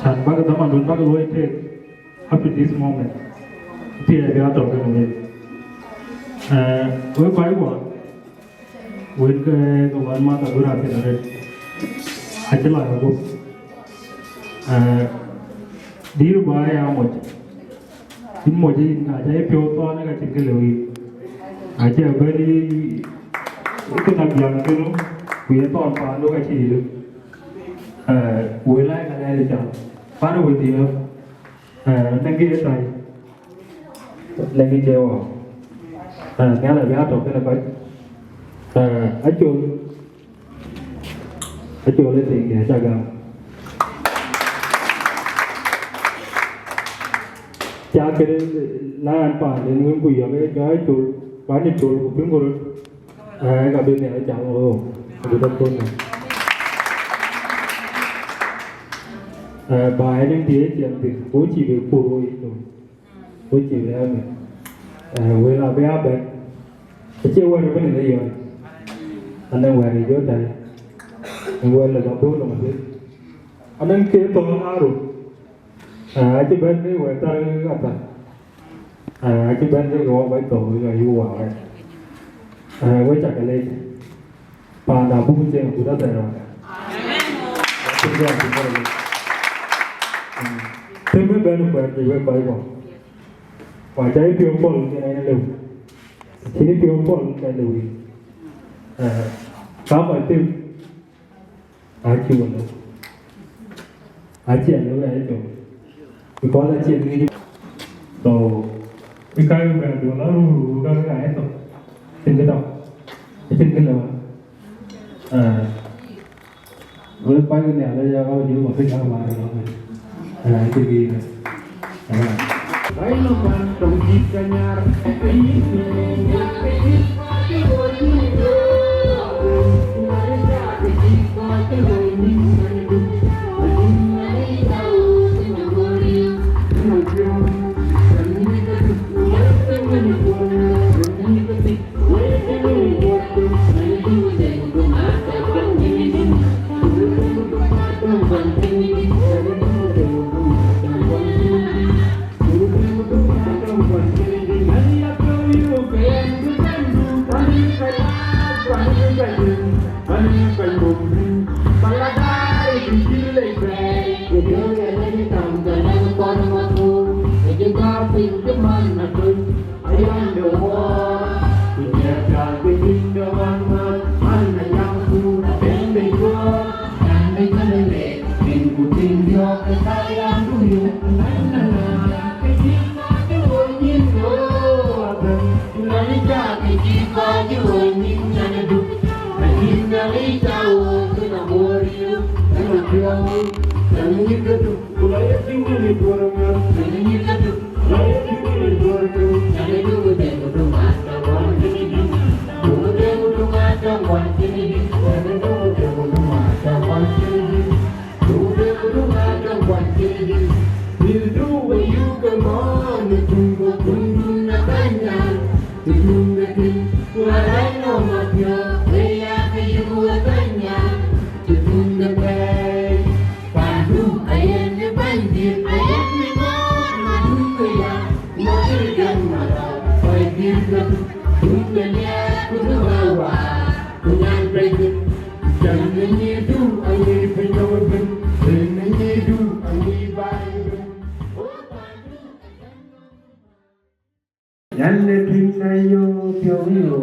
Can bäk dhaman dun bäk luɔi tek. Up to this moment, thiëëc bï atɔ̈ kenë wek. Eh, wek kɔc wɔ, wek ke, ke wän math agur apiɛth arëët. Acï la agup. Eh, dïïr ba ya moc. Yïn moc yïn, aca ye piɔ̈u thɔn, ka cïn kë lëu yïn. Aca bɛ̈n yï, yï, yï kënë biäŋ kënë, ku ye thɔn paandu ka cï yï lëu. Eh, wël ai ka lɛɛr ë cam. Pan wël diëër. Eh, nɛ̈ŋkï ë tɔ̈i, nɛ̈ŋkï cie wɔ. Eh, Nhialic abï atɔ̈ kenë kɔc. Eh, acol, acol ë tiŋ diɛ̈ ca gam. Ca këde la ɣɛn paanden wën ku yɔ̈k ë jɔ acol, ku anï col ku piŋ ku röt. Eh, ka bï Nhialic jam ɣöö, abï dɔ̈k thöl nɔm. Eh, ba en en dhiëëth ciɛɛŋ thïn, ku cïï bï kur woi nöm, ku cïï bï aa mïth. Eh, wël abï aa bɛ̈n, acie wɛ̈ɛ̈r ëbɛ̈n ë yɔ̈ɔ̈c, anɔŋ wɛ̈ɛ̈r ë jɔ tɛ̈i, në wɛ̈ɛ̈r lë ba dhuk nɔm athïn. Anɔŋ ke thɔ̈ɔ̈ŋ aa rou. Ah, acï bɛ̈n ke wɛ̈ɛ̈r thar ë athar. Ah, acï bɛ̈n ke wɔ kɔc thou, wek ayï wä wɛ̈ɛ̈r. Ah, wek cak ke leec. Paanda buk cieŋ agut athɛɛr wada. Amen. Them ë bɛ̈n kuɛɛr kë wek kɔc kɔ̈k. Ku aca yï piɔ̈u pɔ̈l ke ɛn lëu. Cïn yï piɔ̈u pɔ̈l ke lëu yïn. Eh, ka kɔc them, acï wä lëu. Acï a lëu ya yï piɔ̈u. Because acï ŋic. So, ë ka yï bɛ̈n duɔl aruu, ka ka yï thok. Cïn kë dɔk. Acïn kë lëu. Eh, wek kuany Nhialic ya ka jur ma piny ka mar ka. Eh, cïn kë yï. Eh. Yan ne tin na yo pio yo.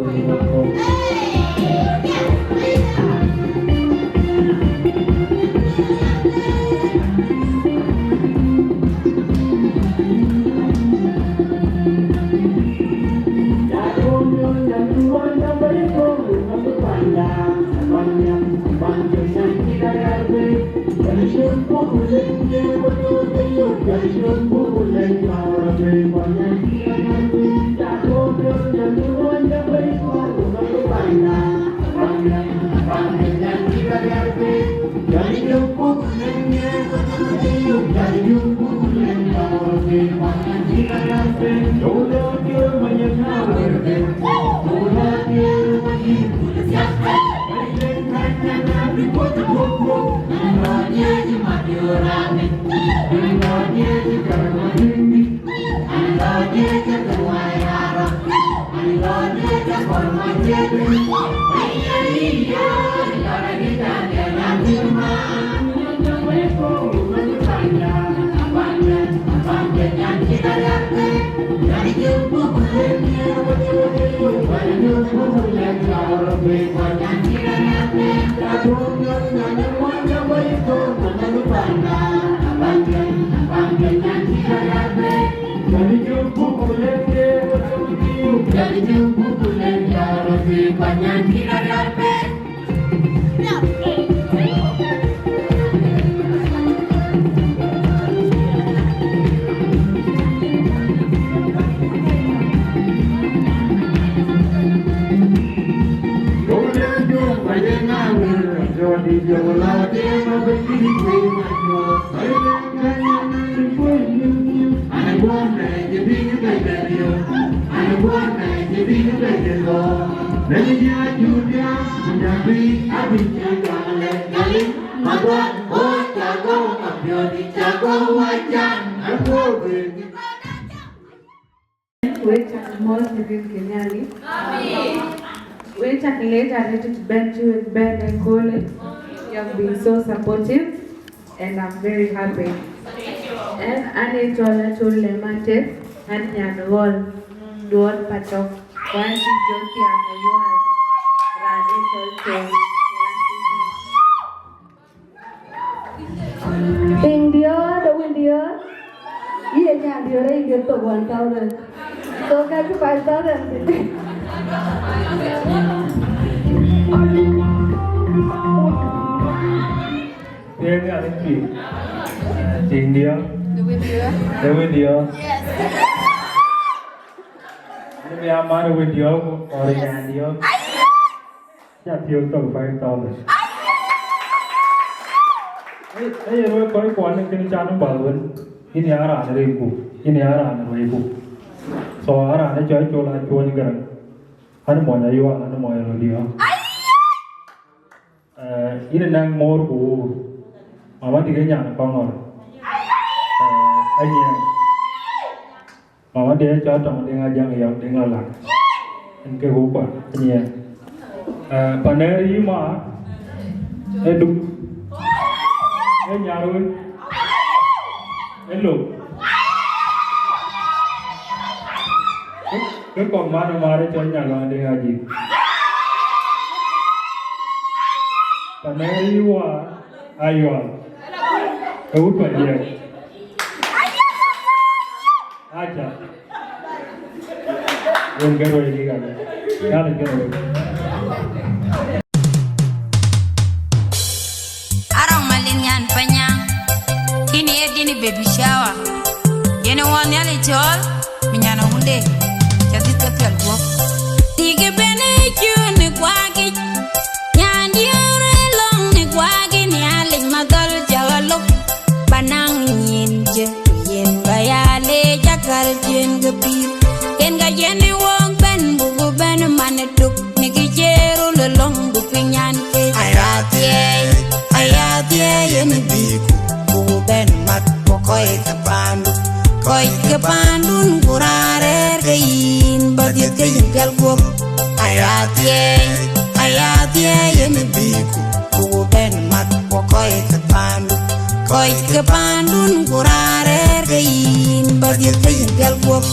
Wek cak mɔ̈ɔ̈th në rin ke Nhialic. Wek cak leec arëët të bɛ̈n cï wek bɛ̈n ëköölë. You have been so supportive and I'm very happy. Ɛn, an ee cɔl Atol Lem Atep, an nyan Ɣɔl, duɔɔt Patɔ̈k, ku an cï jɔ thiaŋ ë Yual, raan ee cɔl Tony. Piŋ diɔ̈ɔ̈r, de wën diɔ̈ɔ̈r, yï ye nyan diɔ̈ɔ̈r, ayï ke thok one thousand. So ka cï five thousand. Piŋ ya, piŋ. Piŋ diɔ̈ɔ̈r. De wën diɔ̈ɔ̈r. De wën diɔ̈ɔ̈r. Yes. Ani bï ya man wën diɔ̈ɔ̈r, or nyan diɔ̈ɔ̈r. Ca piɔ̈u thok five thousand. Ë, ë, yen wek kɔc kuɔn ë kënë can bäl wën, yïn ya raan rinku, yïn ya raan rueeku. So, a raan ë cɔl Col Acuɔny Gäräŋ, an mony Ayual, an mony Rodiɔ̈ɔ̈r. Eh, yïn ë nɛ̈ŋ moor ku wuur, mama dïk ë nyan Kɔŋɔ̈r. Eh, Anyiɛɛŋ. Mama diɛ̈ cɔl Tɔŋ Deŋ Ajaŋ Yɔk Deŋ Lɔ Lak. En ke ku kuan, Anyiɛɛŋ. Eh, Panɛɛr yï ma, ë Duk, ë Nyarwël, ë Lok. Ke, ke kɔ̈k man ë maar ë cɔl Nyalɔŋ Deŋ Ajïth. Panɛɛr yï wa, Ayual. Ë wut Pandiɛɛr. Aca. Yen ke ruɛ̈i kï ka. Nhialic ke ruɛ̈i. Arɔŋ Malin nyan Panyaŋ, kïn ye dïn baby shower. Yen ë wɔ Nhialic cɔɔl, mi nyan awunde, ca dhïth ke piɛl guɔ̈p. Dïk ë bɛ̈n ë cun ë kuakic, nyan diëër ë lɔ̈ŋ ë kuakic, Nhialic madhɔl cä ɣa lok, ba naŋ nyin jë, ku yen ba ya leec akäl jë. ke pïr. Yen ka yen ë wok bɛ̈n, buku bɛ̈n man ë tuk, në kë cï röl ë lɔ̈ŋ, buk piny nyan ke. Aya thiëëi, aya thiëëi, yen bï ku, buku bɛ̈n mat, ku kɔc ke paandu. Kɔc ke paandun, ku raan rɛ̈ɛ̈r ke yïn, ba dhiëth ke yïn pial guɔ̈p. Aya thiëëi, aya thiëëi, yen bï ku, buku bɛ̈n mat, ku kɔc ke paandu. Kɔc ke paandun, ku raan rɛ̈ɛ̈r ke yïn, ba dhiëth ke yïn pial guɔ̈p.